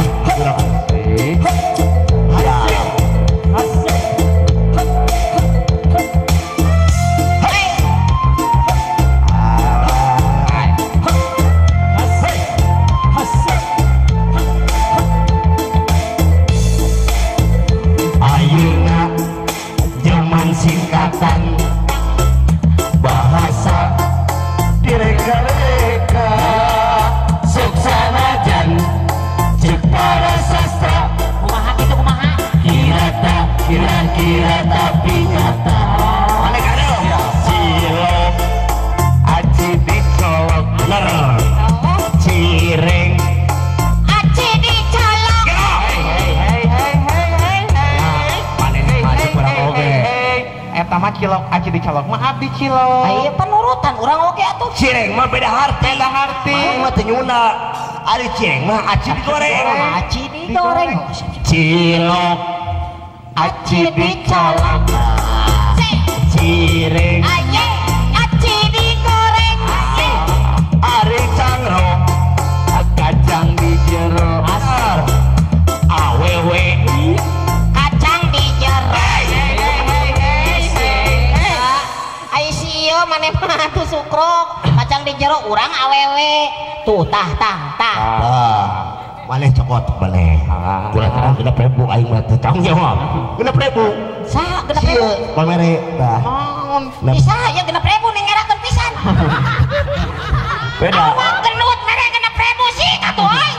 Singkatan bahasa direka-reka suksanajan cek para sastra kumaha kitu kumaha kira tak kira-kira tapi nyata cilok aci dicolok ler cireng aci dicolok. Eta mah cilok aci dicolok mah abdi cilok. Aya penurutan urang oge atuh. Cireng mah beda harti. Beda harti. Mah teu nyuna. Ari cireng mah aci digoreng. Aci digoreng. Cilok aci dicolok. Cireng aye aci digoreng. Ari cangro kacang di jero. Awewe kacang di jero. Maneh mah tuh sukrok kacang di jero urang awewe tuh tah tah tah. Maneh cokot maneh kurang terang genep ribu aing mah teu tanggung jawab genep ribu saha genep ribu pamere tah bisa ya genep ribu nih ngerakeun pisan beda awak genut mere genep ribu sih atuh aing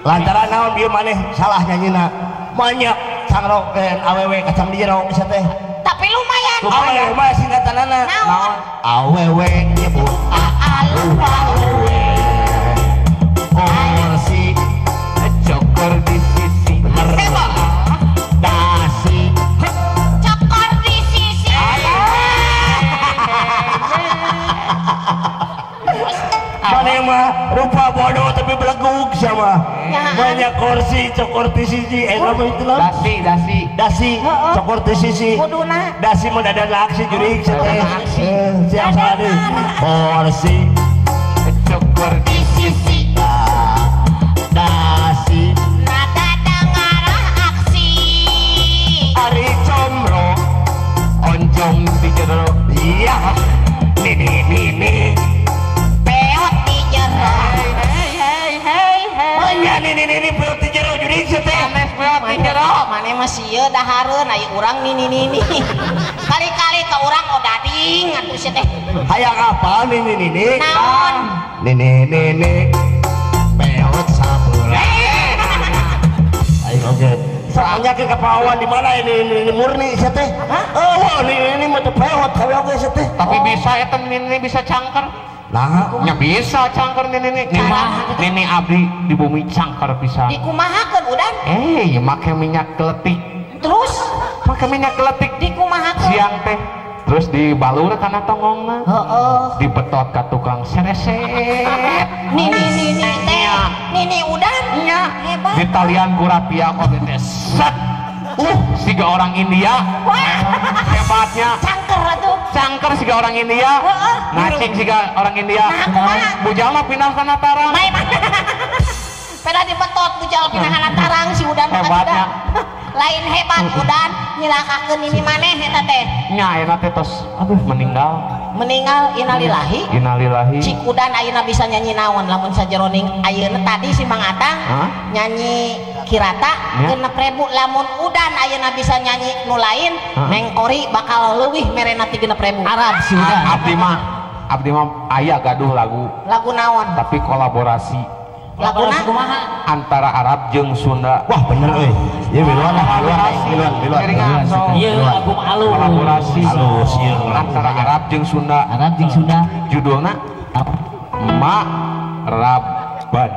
lantaran naon ieu maneh salah nyanyina banyak cangrok awewe kacang di jero bisa teh tapi lumayan. Awewe mah singkatanana. Naon? Awewe nyebut aaluawe. Kursi cokor di sisi. Bener. Dasi cokor di sisi. Mana mah rupa bodoh tapi belegug sama. Banyak kursi cokor di sisi. Nama itu lah. Dasi, dasi. Dasi cokor di sisi. Kuduna. Dasi mah dadan aksi jurig. Siap salah deh. Kursi cokor di sisi. Dasi nada dengar. Nya nini-nini peot di jero jurig sia teh. Sanes peot di jero. Maneh mah sieun dahareun aya urang nini-nini. Kali-kali ka urang odading atuh sia teh. Hayang apa nini-nini? Naon? Nini-nini peot sabelah. Ayo oke. Soalnya ke kapawan di mana ini murni sia teh? Oh, ini mah teu peot kawe oge sia teh. Tapi bisa eta nini bisa cangker. Nah, nya bisa cangker nini. Nini abdi di bumi cangker pisan. Dikumahakeun udan? Eh, make minyak geletik. Terus? Make minyak geletik. Dikumahakeun? Siang teh. Terus dibalur kana tonggongna. Heeh. Dibetot ka tukang sereset. Nini nini teh. Nini udan? Nya. Hebat. Ditalian ku rapia oge teh. Set. Siga orang India. Wah. Hebatnya. Cangker atuh. Cangker siga orang India. Ngacing siga orang India. Nah, kumaha? Bujal mah pindah kana tarang. Peda dibetot bujal pindah kana tarang si udan mah hebatnya. Lain hebat udan nyilakakeun nini maneh eta teh. Nya ayeuna teh tos aduh meninggal. Meninggal innalillahi. Innalillahi. Cik udan ayeuna bisa nyanyi naon lamun sajeroning ayeuna tadi si Mang Atang nyanyi kirata 6.000 lamun udan ayeuna bisa nyanyi nu lain mengkori bakal leuwih merena ti 6.000. Arab si udan. Abdi mah aya gaduh lagu. Lagu naon? Tapi kolaborasi. Laguna kumaha? Antara Arab jeung Sunda. Wah bener euy. Ieu miluan miluan. Ieu lagu alus. Kolaborasi alus ieu antara Arab jeung Sunda. Arab jeung Sunda. Judulna Maraban.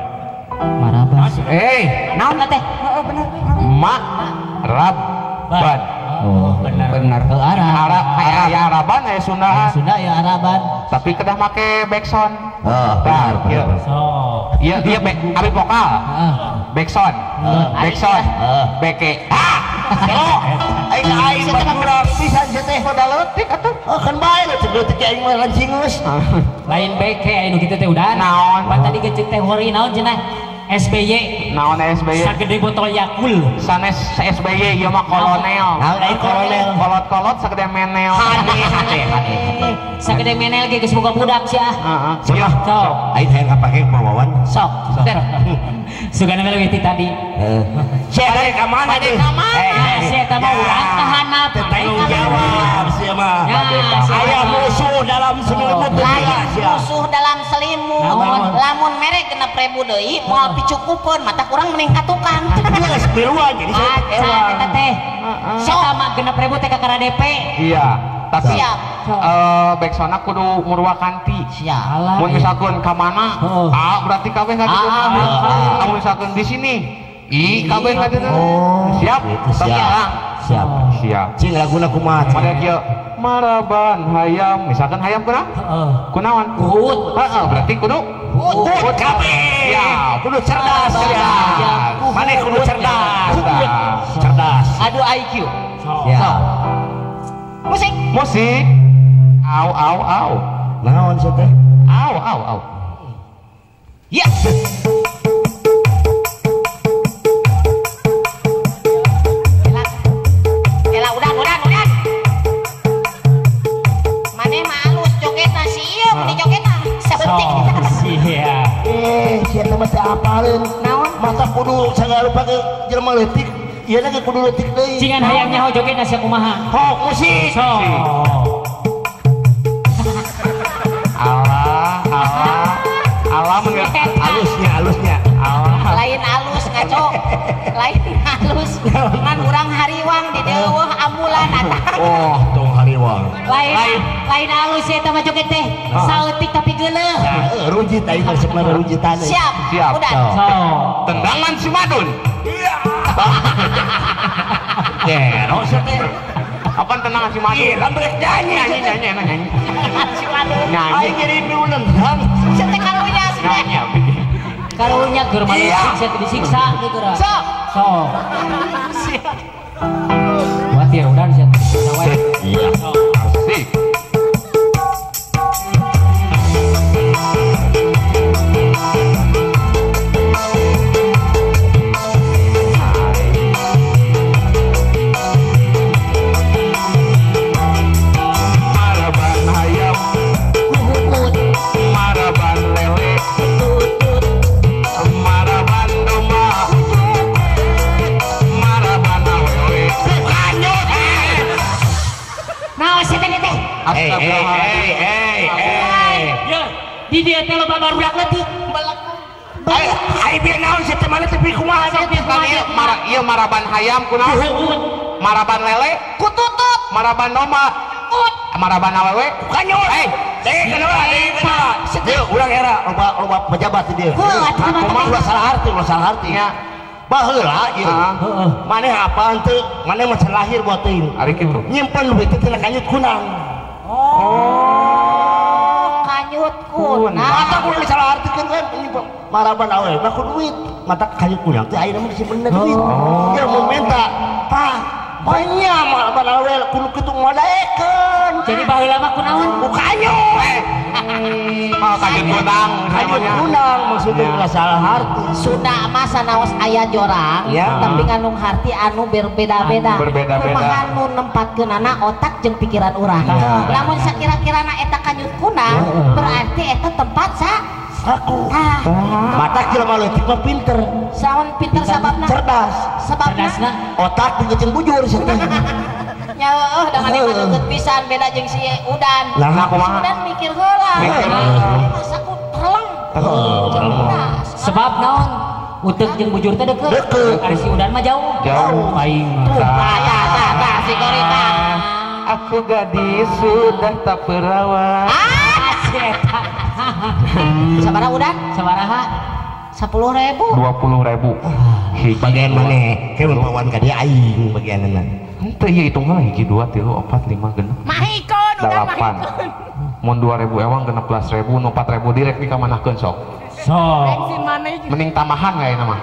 Maraban. Eh, naon teh? Heeh bener. Maraban. Oh, bener. Bener. Arab. Arab aya Araban aya Sunda. Sunda ya Araban. Tapi kedah make backsound. Heeh, bener. Iya, iya abi vokal. Backsound. Backsound. Beke. Ah! Aing aing kurang pisan sia teh. Modal leutik atuh. Oh, kan bae leutik-leutik aing mah lancingus. Lain beke aya nu kitu teh udah. Naon? Pan tadi geuceuk teh hori naon cenah? SBY. Naon SBY? Sagede botol Yakul. Sanes SBY ieu mah kolonel. Naon ai kolonel? Kolot-kolot sagede menel. Hade hade hade. Sagede menel ge geus boga budak sia. Heeh. Sok. Aing hayang kapake Wawan. Sok. Sugana leuwih ti tadi. Heeh. Sia dari ka mana teh? Sia eta mah urang kahanap. Tanggung jawab sia mah. Aya musuh dalam selimut. Musuh dalam selimut. Lamun mere 6.000 deui moal picukupeun mata kurang mending ka tukang. Geus miluan jadi saya eta teh. Sok mah 6.000 teh kakara DP. Iya. Tapi siap. Backsona kudu murwakanti. Siap. Mun misalkan ka mana? A berarti kabeh ka ditu. Mun misalkan di sini I kabeh ka ditu. Siap. Siap. Siap. Siap. Cing laguna kumaha? Mada kieu maraban hayam. Misalkan hayam kunaon? Heeh. Kunaon? Kuhut. Heeh, berarti kudu kuhut kabeh. Siap. Kudu cerdas. Maneh kudu cerdas. Cerdas. Adu IQ. Siap. Musik. Musik. Au au au. Naon sia teh? Au au au. Ya. Ela udan udan udan. Maneh mah alus jogetna si ieu meni jogetna. Saeutik. Sia. Eh, sia teh mah teu apaleun. Naon? Mata kudu sagala rupa ge jelema leutik. Ieu na ge kudu leutik deui. Cingan hayang nyaho jogetna sia kumaha? Hok musik. Sok. Allah, Allah, Allah alusnya, alusnya. Allah. Lain alus ngaco, lain alus. Ngan urang hariwang di deueuh ambulan atang. Oh, tong hariwang. Lain alus eta mah joget teh. Saeutik tapi geuleuh. Nah, rujit aing resepna rujitan. Siap. Siap. Udah. Sok. Tendangan si Madun. Iya. Gero sia teh. Apaan tendangan si Madun? Iya, brek nyanyi nyanyi nyanyi nyanyi. Si Madun. Nyanyi. Aing jadi nendang. Sia teh karunya sia teh. Nyanyi. Karunya keur manusia sia teh disiksa gitu ra. Sok. Sok. Siap. Kuatir udah sia disiksa wae. Iya. Asik. Maraban hayam, maraban lele, maraban domba. Di dieu teh loba barudak leutik. Ai bieu naon sih teh mana teh kumaha teh ieu maraban hayam kunaon? Maraban lele kututut, maraban domba kut, maraban awewe kanyut. Hei, kenapa? Ieu urang era loba pejabat di dieu. Kumaha salah arti, ulah salah arti. Baheula ieu. Maneh apa henteu? Maneh mah lahir buat teuing. Ari kitu. Nyimpen duit teh tina kanyut kunang. Oh, kanyut kunang. Mata kudu salah artikeun kan nyimpen maraban awewe mah ku duit. Mata kanyut kunang teh ayeuna mah disimpen duit. Ieu mun menta tah banyak maraban awewe kudu kitu ngadaekeun. Jadi baheula mah kunaon? Ku kanyut. Oh, kanyut kunang. Kanyut kunang maksudnya ulah salah arti. Sunda mah sanaos aya jorang, tapi ngandung harti anu berbeda-beda. Berbeda-beda. Kumaha nu nempatkeunana otak jeung pikiran urang. Lamun sakira-kirana eta kanyut kunang, berarti eta tempat sa aku. Mata jelema leutik mah pinter. Saon pinter sababna? Cerdas. Sababna? Otak jeung bujur sia teh. Nya heueuh da maneh mah deukeut pisan beda jeung si Udan. Lah kumaha? Udan mikir heula. Masa ku terleng. Sebab naon? Utek jeung bujur teh deukeut. Ari si Udan mah jauh. Jauh aing. Tah tah tah si Korita. Aku gadis sudah tak perawan. Ah, si eta. Sabaraha Udan? Sabaraha? 10.000. 20.000. Bagian maneh? Ke pawan ka dia aing bagianna. Henteu ieu hitung heula 1 2 3 4 5 6. Mahikeun udah mahikeun. Mun 2.000 ewang 16.000 nu 4.000 direk dikamanahkeun sok. Sok. Bensin maneh mending tambahan we ayeuna mah.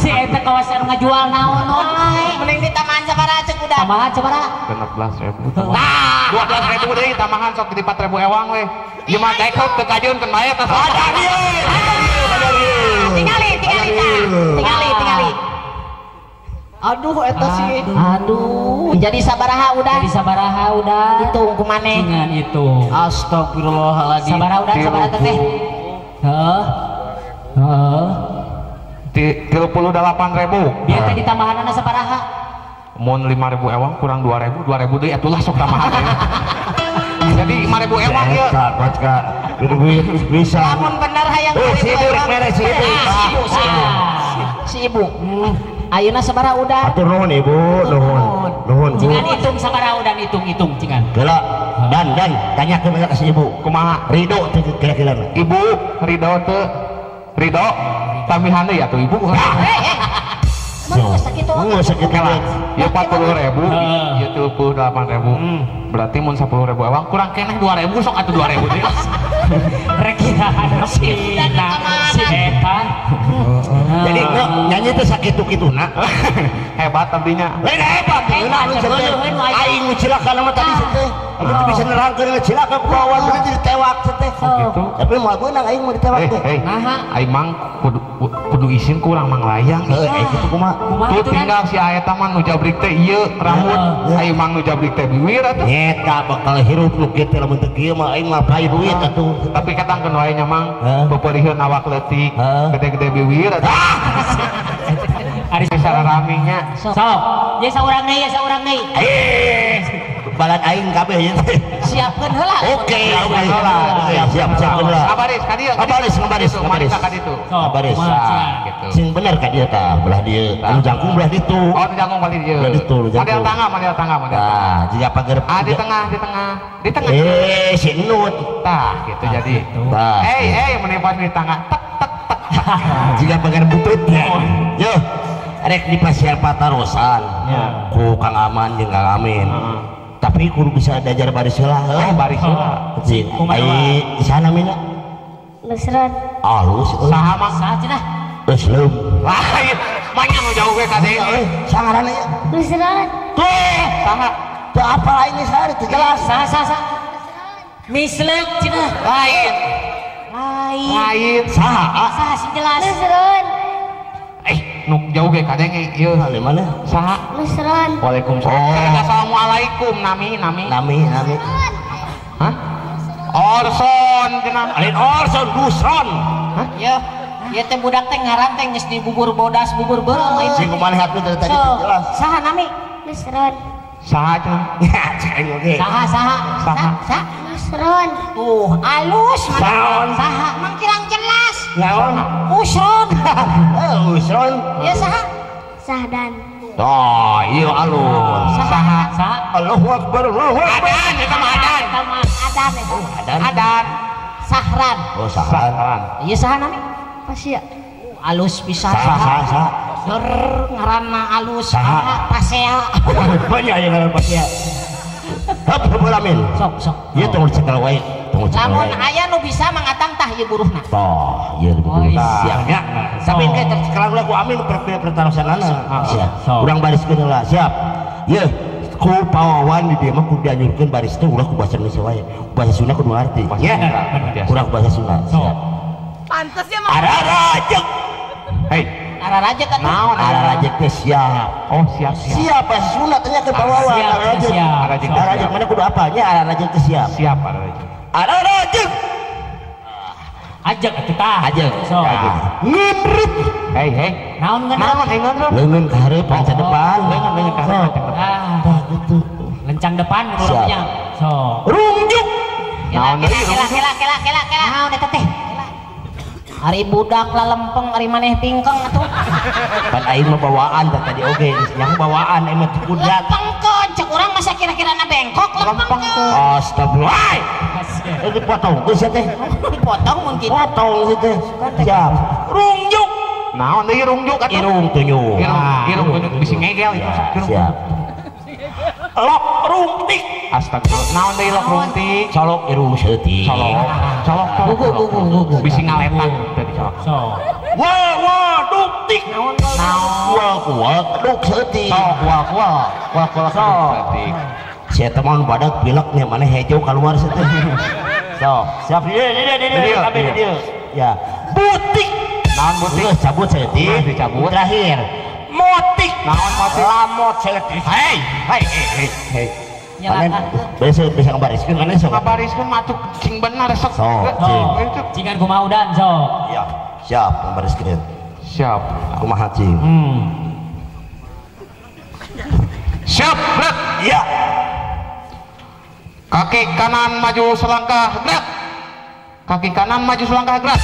Si eta kawasan ngajual naon wae. Mending ditambahan sabaraha ceuk udah. Tambahan sabaraha? 16.000. Tah, 12.000 deui tambahan sok jadi 4.000 ewang we. Ieu mah daek teu kajeun keun bae tas. Ada ieu. Tingali, tingali tah. Tingali, tingali. Aduh eta sih. Aduh, jadi sabaraha udah? Jadi sabaraha udah? Hitung ku maneh. Dengan itu. Astagfirullahaladzim. Sabaraha udah sabaraha teteh? Heeh. Heeh. 38.000. Biar teh ditambahanana sabaraha? Mun 5.000 ewang kurang 2.000, 2.000 deui atulah sok tambahan. Jadi 5.000 ewang ieu. Duit bisa. Lamun bener hayang si ibu rek mere si ibu. Si ibu. Ayeuna sabaraha udah? Atur nuhun ibu, nuhun. Nuhun. Cingan hitung sabaraha udah hitung-hitung cingan. Geula dan tanyakeun ka si ibu. Kumaha? Ridho teh kira-kira. Ibu ridho teu? Ridho tambihan deui atuh ibu. Mun sakitu. Mun sakitu. Ya 40.000, ya 38.000. Berarti mun 10.000 ewang kurang keneh 2.000 sok atuh 2.000 deui. Rek si eta. Jadi nyanyi teh sakitu-kituna. Hebat abdinya. Lain hebat. Aing nu cilaka mah tadi teh. Aing teu bisa nerangkeun cilaka ku kawan mun ditewak teh. Gitu. Tapi moal beunang aing mun ditewak teh. Aing mang kudu isin kurang manglayang. Heuh, aing kitu kumaha? Tuh tinggal si eta mah nu jabrik teh ieu rambut, aing mang nu jabrik teh biwir atuh. Nyeta bakal hirup nu kieu teh lamun teu kieu mah aing mah payu duit atuh. Tapi katangkeun wae nya mang, pepeurihkeun awak leutik, gede-gede biwir atuh. Ari sararaminya. Sok. Ye saurang deui, ye saurang deui. Balad aing kabeh ye. Siapkeun heula. Oke, siap siapkeun heula. Ngabaris ka dieu. Ngabaris, ngabaris, ngabaris. Ka ditu. Ngabaris. Gitu. Sing bener ka dieu tah, belah dieu. Anu jangkung belah ditu. Oh, nu jangkung belah dieu. Belah ditu, nu jangkung. Model tangga, model tangga, model. Tah, jiga pager. Ah, di tengah, di tengah. Di tengah. Eh, si Nut. Tah, gitu jadi. Tah. Eh, meni pas di tangga. Tek tek tek. Jiga pager butut. Yo. Rek di pasir patarosan. Ku Kang Aman jeung Kang Amin. Tapi kudu bisa diajar baris heula. Oh, baris heula. Cing. Ai sana mina? Nusron. Alus. Saha mah? Saha cenah? Geus leum. Lain. Manya nu jauh we ka deui. Sangaranna ieu? Nusron. Tuh, saha? Teu apal aing geus hari teu jelas. Saha saha saha? Misleuk cenah. Lain. Lain. Lain. Saha? Saha sing jelas? Nusron. Nu jauh ge kadenge ieu. Di mana? Saha? Nusron. Waalaikumsalam. Oh. Assalamualaikum nami nami. Nami nami. Hah? Orson cenah. Lain Orson, Nusron. Hah? Yeuh. Ieu teh budak teh ngaran teh geus dibubur bodas bubur beureum. Sing kumaha hati dari tadi jelas. Saha nami? Nusron. Saha cenah? Ya, cek aing oge. Saha saha? Saha? Saha? Usron. Tuh, alus Saon. Saha? Mangkirang jelas. Naon? Usron. Usron. Ya saha? Sahdan. Oh, iya alus. Saha? Saha? Allahu Akbar, Allahu Akbar. Adan eta mah adan. Eta mah adan eta. Adan. Adan. Sahran. Oh, sahran. Iya saha nami? Pasya. Alus pisan. Saha, saha. Der ngaranna alus. Saha? Pasea. Banyak yang ngaran pasea. Hap, amin. Sok, sok. Ieu tong cekel wae, tong cekel Lamun wae. aya nu bisa mangatang tah ieu buruhna. Toh, ieu buruh siap nya. Tapi engke tercekel ku amin pertarosanana. Siap. Urang bariskeun heula, siap. Ieu ku pawawan di dieu mah kudu dianjurkeun baris teh ulah ku bahasa Indonesia wae. Bahasa Sunda kudu ngarti. Nya. Urang bahasa Sunda. Siap. Pantasnya mah. Ararajek. Hei. Ararajek atuh. Naon ararajek teh siap. Oh, siap. Siap bahasa Sunda tanya ke pawawan ararajek. Ararajek. Ararajek mana kudu apa nya ararajek teh siap. Siap ararajek. Ararajek. Ajek atuh tah. Ajek. Ngenrut. Hei, hei. Naon ngenrut? Naon ngenrut? Leungeun ka hareup panca depan. Leungeun ka hareup panca depan. Tah kitu. Lencang depan urangnya. Sok. Rungjuk. Naon deui? Kela kela kela kela kela. Naon eta teh? Ari budak lalempeng ari maneh tingkeng atuh. Pan aing mah bawaan tah tadi oge, yang bawaan aing mah kudrat. Lempengkeun cek urang masa kira-kirana bengkok lempengkeun. Astagfirullah. Eh dipotong geus teh. Dipotong mun kitu. Potong sih teh. Siap. Rungjuk. Naon deui rungjuk atuh? Irung tunjuk. Irung tunjuk bisi ngegel itu. Siap. Lok rungtik. Astagfirullah. Naon deui lok rungtik? Colok irung seutik. Colok. Colok. Gugu gugu gugu. Bisi ngaletak tadi colok. Sok. Wa wa duk tik. Naon wa wa duk seutik. Sok wa wa wa wa seutik. Sia teh mah badak pilek nya maneh hejo keluar seutik. Sok. Siap dieu dieu dieu kabeh dieu. Ya. Butik. Naon butik? Geus cabut seutik. Dicabut. Terakhir. Motik. Naon motik? Lamot seutik. Hei, hei, hei, hei. Panen bisa bisa ngabariskeun maneh sok. Ngabariskeun mah atuh cing bener sok. Sok, cing. Cingan kumaha udan sok. Ya, siap ngabariskeun. Siap. Kumaha cing? Siap, gerak. Ya. Kaki kanan maju selangkah, gerak. Kaki kanan maju selangkah, gerak.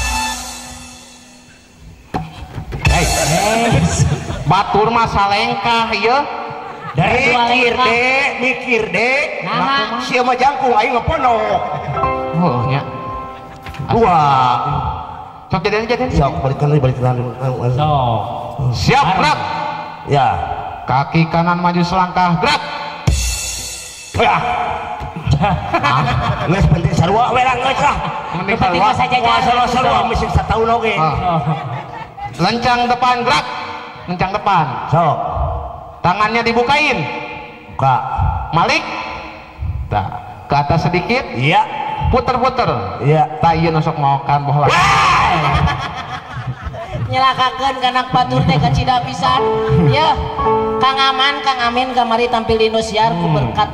Hei. Batur mah salengkah ieu. Mikir dek, mikir dek. Nah, sia mah jangkung aing mah ponok. Oh nya. Dua. Sok jadian jadian. Sok balikan deui balikan. Sok. Siap, gerak. Ya. Kaki kanan maju selangkah, gerak. Ya. Geus penting sarua we lah geus lah. Penting sarua. Sarua sarua mesti sataun oge. Lencang depan, gerak. Lencang depan. Sok. Tangannya dibukain. Buka. Malik. Tah, ke atas sedikit. Iya. Puter-puter. Iya. Tah ieu nusuk ngokan bohla. Nyelakakeun kana batur teh kacida pisan. Yeuh. Kang Aman, Kang Amin kamari tampil di Indosiar ku berkat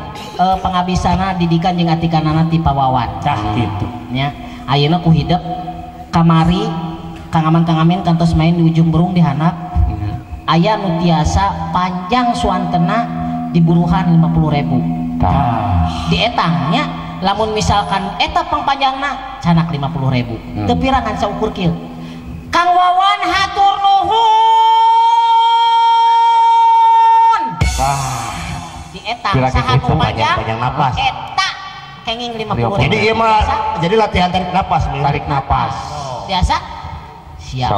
pangabisana didikan jeung atikanana ti Pawawan. Tah kitu. Nya, ayeuna ku hidep kamari Kang Aman, Kang Amin kantos main di Ujung Berung di handap. Aya nu tiasa panjang suantena di buruhan 50.000. Tah. Di etangnya lamun misalkan eta pangpanjangna canak 50.000. Teu pirangan saukur kieu. Kang Wawan hatur nuhun. Tah. Di etang saha nu panjang napas. Eta kenging 50.000. Jadi ieu mah jadi latihan tarik napas, tarik napas. Biasa? Siap.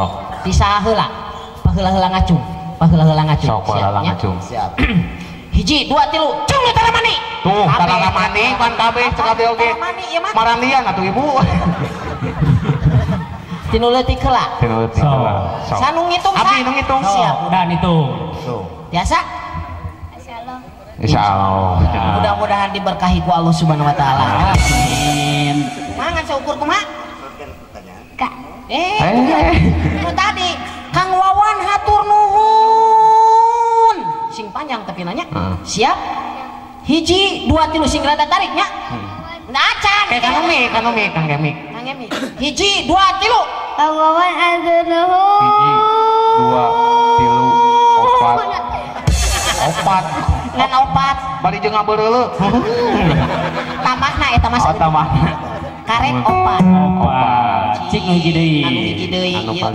Tisaha heula. Paheula-heula ngacung. Paheula-heula ngacung. Sok paheula ngacung. Siap. Hiji, dua, tilu. Cung nu taramani. Tuh, taramani pan kabeh cek kabeh oge. Marandian atuh ibu. Tinu leutik heula. Tinu leutik heula. Sanu ngitung. Abi nu ngitung. Siap. Dan itu. Biasa? Insyaallah. Insyaallah. Mudah-mudahan diberkahi ku Allah Subhanahu wa taala. Amin. Mangan saukur kumaha? Kak. Itu tadi Kang Wawan hatur nuhun. Sing panjang tapi nanya. Siap? Hiji, dua, tilu sing rada tariknya. Nah, acan. Kayak kanu mi, Kang Gemi. Kang Gemi. Hiji, dua, tilu. Kang Wawan hatur nuhun. Hiji, dua, tilu, opat. Opat. Ngan opat. Bari jeung ngabeureuleuk. Tambahna Tamana eta mah. Oh, tamana. Karek opat. Opat. Cik nu hiji deui. Anu hiji deui. Opat.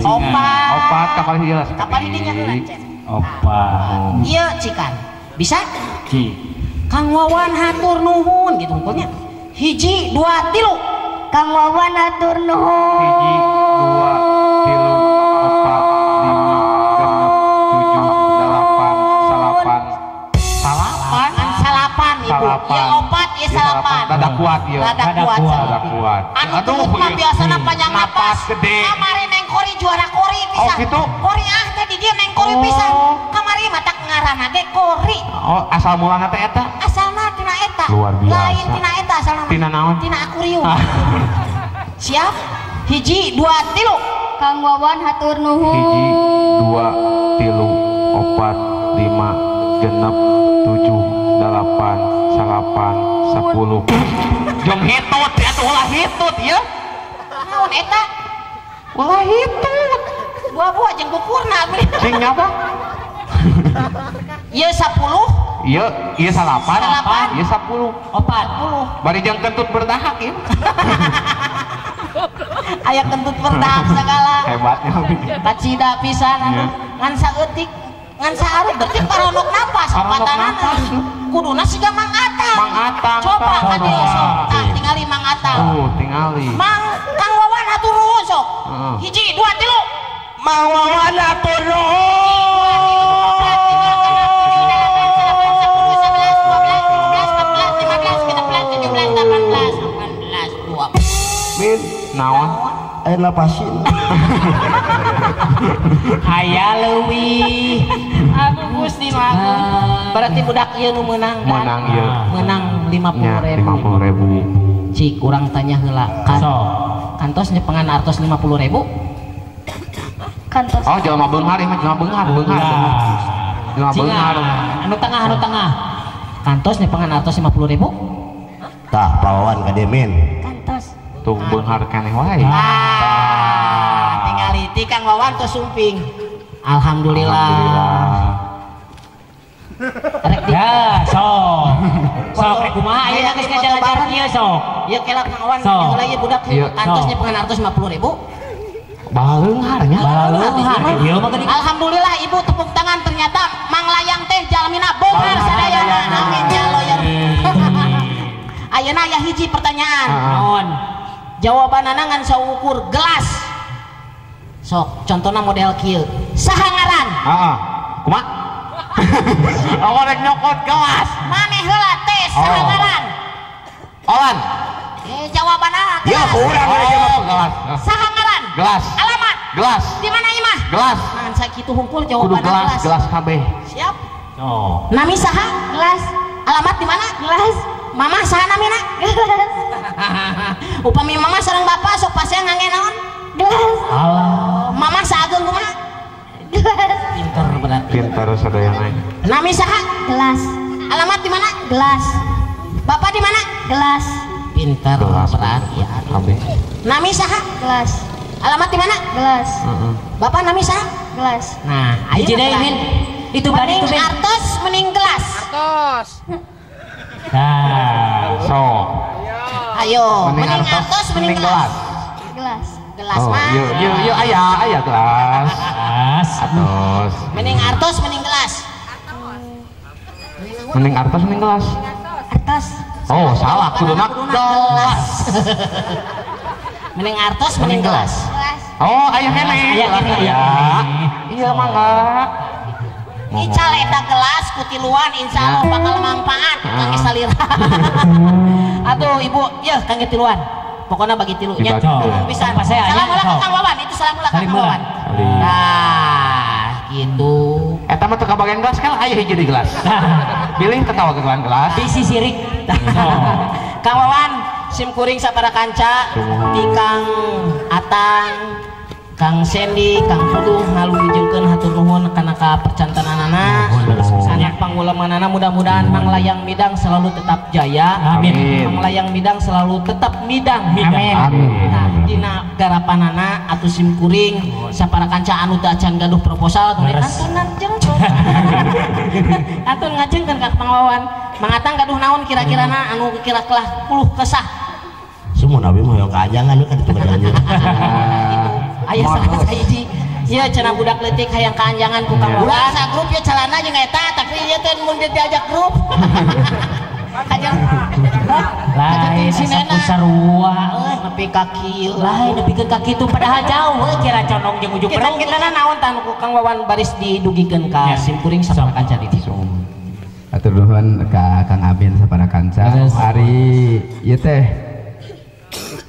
Opat kapal hiji lah. Kapal hiji nya heula, Cek. Opat. Ieu cikan. Bisa? Cik. Kang Wawan hatur nuhun gitu hukulnya. 1 2 3. Kang Wawan hatur nuhun. 1 2 3 4 5 6 7 8 9 salapan. Salapan ibu. Ieu opat ieu salapan. Rada kuat ieu. Rada kuat. Rada kuat. Anu tutut mah biasana panjang napas. Kamari neng kori juara kori pisan. Oh gitu. Kori ah teh di dieu neng kori pisan. Kamari mah tak ngaranna ge kori. Oh, asal mulana teh eta. Asalna tina eta. Luar biasa. Lain tina eta asalna. Tina naon? Tina akuarium. Siap? 1 2 3. Kang Wawan hatur nuhun. 1 2 3 4 5 6 7 8 9 10. Jong hitut atuh ulah hitut ieu. Naon eta? Ulah hitut. Buah-buah jeung bukurna. Sing nyapa? Ieu 10. Ieu ieu 8, ieu 10. 40. Bari jeung kentut berdahak ieu. Aya kentut berdahak segala. Hebatnya. Kacida pisan anu ngan saeutik ngan saarut berarti paronok napas opatanana. Kuduna siga Mang Atang. Mang Atang. Coba ka dieu sok. Tah tingali Mang Atang. Tuh tingali. Mang Kang Wawan hatur nuhun sok. 1 2 3. Mang Wawan hatur nuhun. 1 2 3 4 5 6 7 8 9 10 11 12 13 14 15 16 17 18 19 20. Min naon? Air lapasin. Aya leuwih. Aduh Gusti mah. Berarti budak ieu nu meunang kan? Meunang ieu. Meunang 50.000. 50.000. Cik urang tanya heula kan. Kantos nyepengan artos 50.000? Kantos. Oh, jelema beunghar ieu mah jelema beunghar, beunghar. Jelema beunghar. Anu tengah, anu tengah. Kantos nyepengan artos 50.000? Tah, pawawan ka dieu min. Kantos. Tuh beunghar keneh wae. Ah, tingali ti Kang Wawan tos sumping. Alhamdulillah. Rek ya, sok. Sok rek kumaha ayeuna geus ngajalan kieu sok. Ieu kelak Kang Wawan heula ieu budak kantos nyepengan artos 50.000. Baleunghar nya. Baleunghar. Ieu mah geuning. Alhamdulillah ibu tepuk tangan ternyata Mang Layang teh jalmina beunghar sadayana. Amin ya Allah ya. Ayeuna aya hiji pertanyaan. Naon? Jawabanana ngan saukur gelas. Sok contohna model kieu. Saha ngaran? Heeh. Kumaha? Aku rek nyokot gelas. Maneh heula teh saha ngaran? Olan. Jawabanana Ya kurang oh, gelas. Saha ngaran? Gelas. Alamat? Gelas. Di mana imah? Gelas. Ngan sakitu hungkul jawabanna gelas. Gelas. Gelas kabeh. Siap. Oh. Nami saha? Gelas. Alamat di mana? Gelas. Mama saha namina? Gelas. Upami mama sareng bapak sok pasea ngangge naon? Gelas. Alah. Mama saageng kumaha? Gelas. Pinter berarti. Pinter sadayana. Nami saha? Gelas. Alamat di mana? Gelas. Bapak di mana? Gelas. Pinter berarti ya. Nami saha? Gelas. Alamat di mana? Gelas. Bapak nami saha? Gelas. Nah, ayo deui min. Itu bari itu min. Artos mending gelas. Artos. Nah, sok. Ayo, mending artos mending gelas. Gelas. Gelas mah. Yo yo yo aya aya gelas. Gelas. Artos. Mending artos mending gelas. Mending artos mending gelas. Artos. Oh, salah kuduna gelas. Mending artos mending gelas. Oh, aya keneh. Aya keneh. Iya mangga. Ical eta gelas kutiluan insyaallah bakal manfaat kangge salira. Atuh ibu, yeuh kangge tiluan. Pokoknya bagi tilunya. Bisa. Salam heula ka Kang Wawan, itu salam heula ka Kang Wawan. Nah, gitu. Eta mah teu kabagian gelas kan aya hiji di gelas. Bilih teu kabagian gelas. Bisi sirik. Kang Wawan, sim kuring sapara kanca di Kang Atang, Kang Sendi, Kang Fuduh ngalujengkeun hatur nuhun kana ka percantananana, anak pangulemanana mudah-mudahan Mang Layang Midang selalu tetap jaya. Amin. Mang Layang Midang selalu tetap midang. Amin. Nah, Dina garapanana atuh sim kuring sapara kanca anu teu acan gaduh proposal antun ngajengkeun. Antun ngajengkeun ka Mang Wawan. Mang Atang gaduh naon kira-kirana anu kira kelah puluh kesah. Semua nabi mah yang kajangan kan itu kajangan. Aya salah sahiji. Ieu cenah budak leutik hayang kaanjangan ku Kang Wawan. Urang sagrup ieu calana jeung eta tapi ieu teh mun diajak grup. Hajar. Lain asa sarua euy nepi ka kieu. Lain nepikeun ka kitu padahal jauh euy kira condong jeung ujung perung. Kita naon tah ku Kang Wawan baris didugikeun ka simkuring sapara kanca di ditu. Atur nuhun ka Kang Amin sapara kanca. Ari ieu teh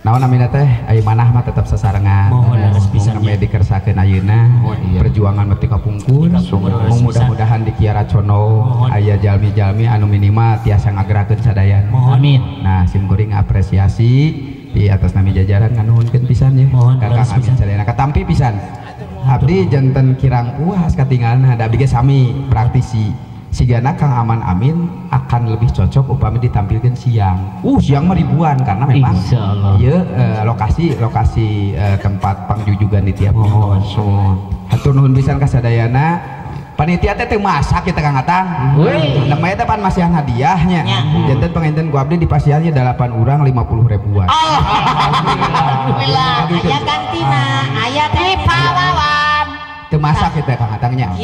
naon namina teh aya manah mah tetep sasarengan. Mohon kami dikersakeun ayeuna perjuangan mah ti kapungkur. Mudah-mudahan di Kiara Condong aya jalmi-jalmi anu minimal tiasa ngagerakeun sadayana. Amin. Nah, sim kuring apresiasi di atas nami jajaran nganuhunkeun pisan ye. Ka Kang Amin sadayana katampi pisan. Abdi janten kirang puas katingalna da abdi ge sami praktisi. Sigana Kang Aman Amin akan lebih cocok upami ditampilkan siang. Siang mah ribuan karena memang ieu lokasi tempat pangjujugan di tiap Hatur nuhun pisan ka sadayana. Panitia teh teu masak kita Kang Atang. Namanya teh pan masihan hadiahnya. Janten panginten ku abdi dipasihannya 8 urang 50 ribuan. Alhamdulillah. Aya gantina, aya teh pawawan. Teu masak kita Kang Atangnya.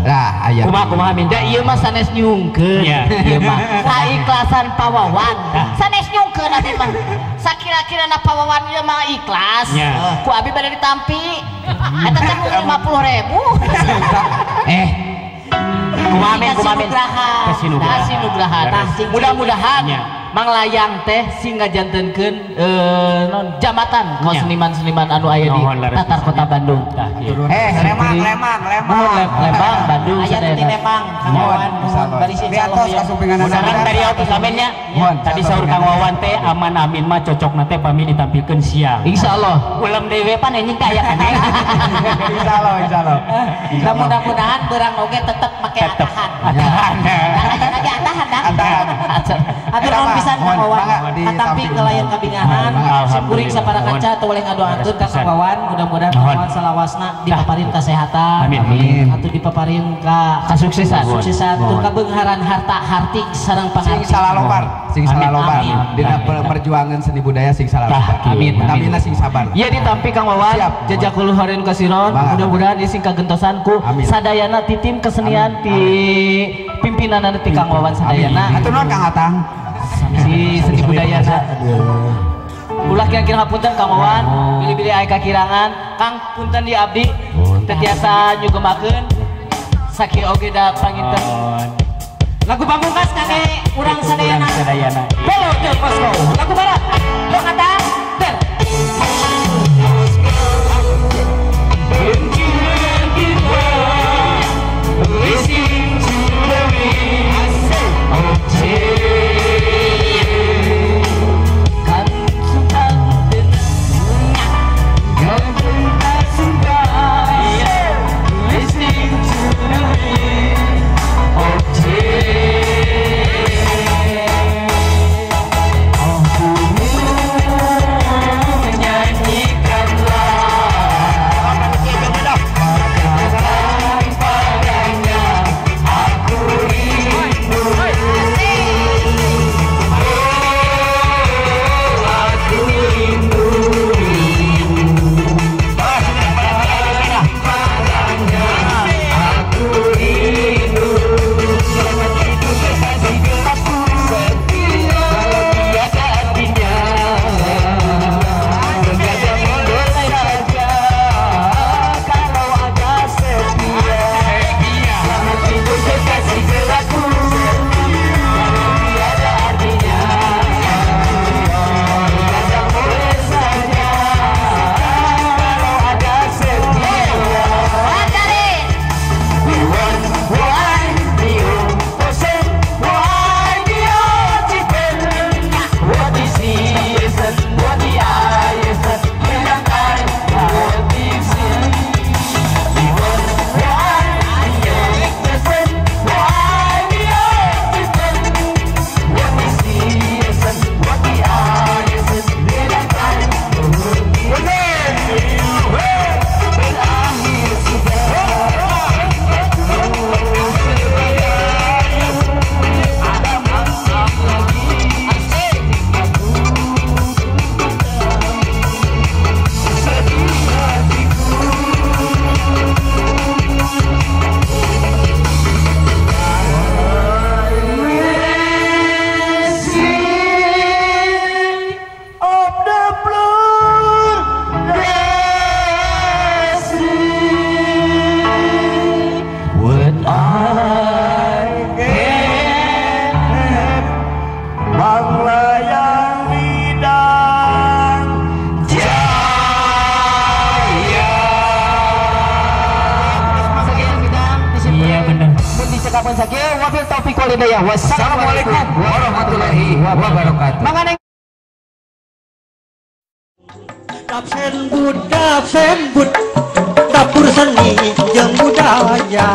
Lah aya. Kumaha Amin da ieu mah sanes nyungkeun. Ieu mah kaikhlasan pawawan. Sanes nyungkeun abi mah. Sakira-kirana pawawan ieu mah ikhlas. Ku abi bade ditampi. Eta teh 50.000. Kumaha Amin kumaha Amin. Kasinugraha. Mudah-mudahan Mang Layang teh sing ngajantenkeun non jambatan ka seniman-seniman anu aya di Tatar Kota Bandung. Lembang Lembang Bandung aya di Lembang Kang Wawan baris insyaallah. Mudahan tadi autos amennya. Tadi saur Kang Wawan teh Aman Amin mah cocokna teh pami ditampilkeun siang. Insyaallah. Ulem dewe pan anjing teh aya keneh. Insyaallah insyaallah. Mudah-mudahan berang oge tetep make atahan. Atahan. Aya atahan dah. Atahan. Atur nuhun pisan Kang Wawan. Katampi kelayan kabingahan. Simkuring sapara kanca teu boleh ngadoakeun ka Kang Wawan. Mudah-mudahan Kang Wawan salawasna dipaparin kasehatan. Amin. Atuh dipaparin ka kasuksesan. Suksesan tur kabeungharan harta harti sareng pangarti. Sing salalobar, sing salalobar. Dina perjuangan seni budaya sing salalobar. Amin. Namina sing sabar. Ieu ditampi Kang Wawan. Jazakallahu khairan kasiron. Mudah-mudahan ieu sing kagentosan ku sadayana ti tim kesenian ti pimpinanana ti Kang Wawan sadayana. Hatur nuhun Kang Atang. Si seni budayana. Ulah kira-kira ngapunten Kang Wawan, bilih-bilih aya kakirangan. Kang punten di abdi teu tiasa nyugemakeun. Sakieu oge da panginten. Lagu pamungkas kangge urang sadayana. Belo de Moskow. Lagu barat. Kang Atang. Der. Menyanyikan cekapun sakieu wabil taufiq wal hidayah. Wassalamualaikum warahmatullahi wabarakatuh. Mangga Dapsen bud, dapur seni jeung budaya.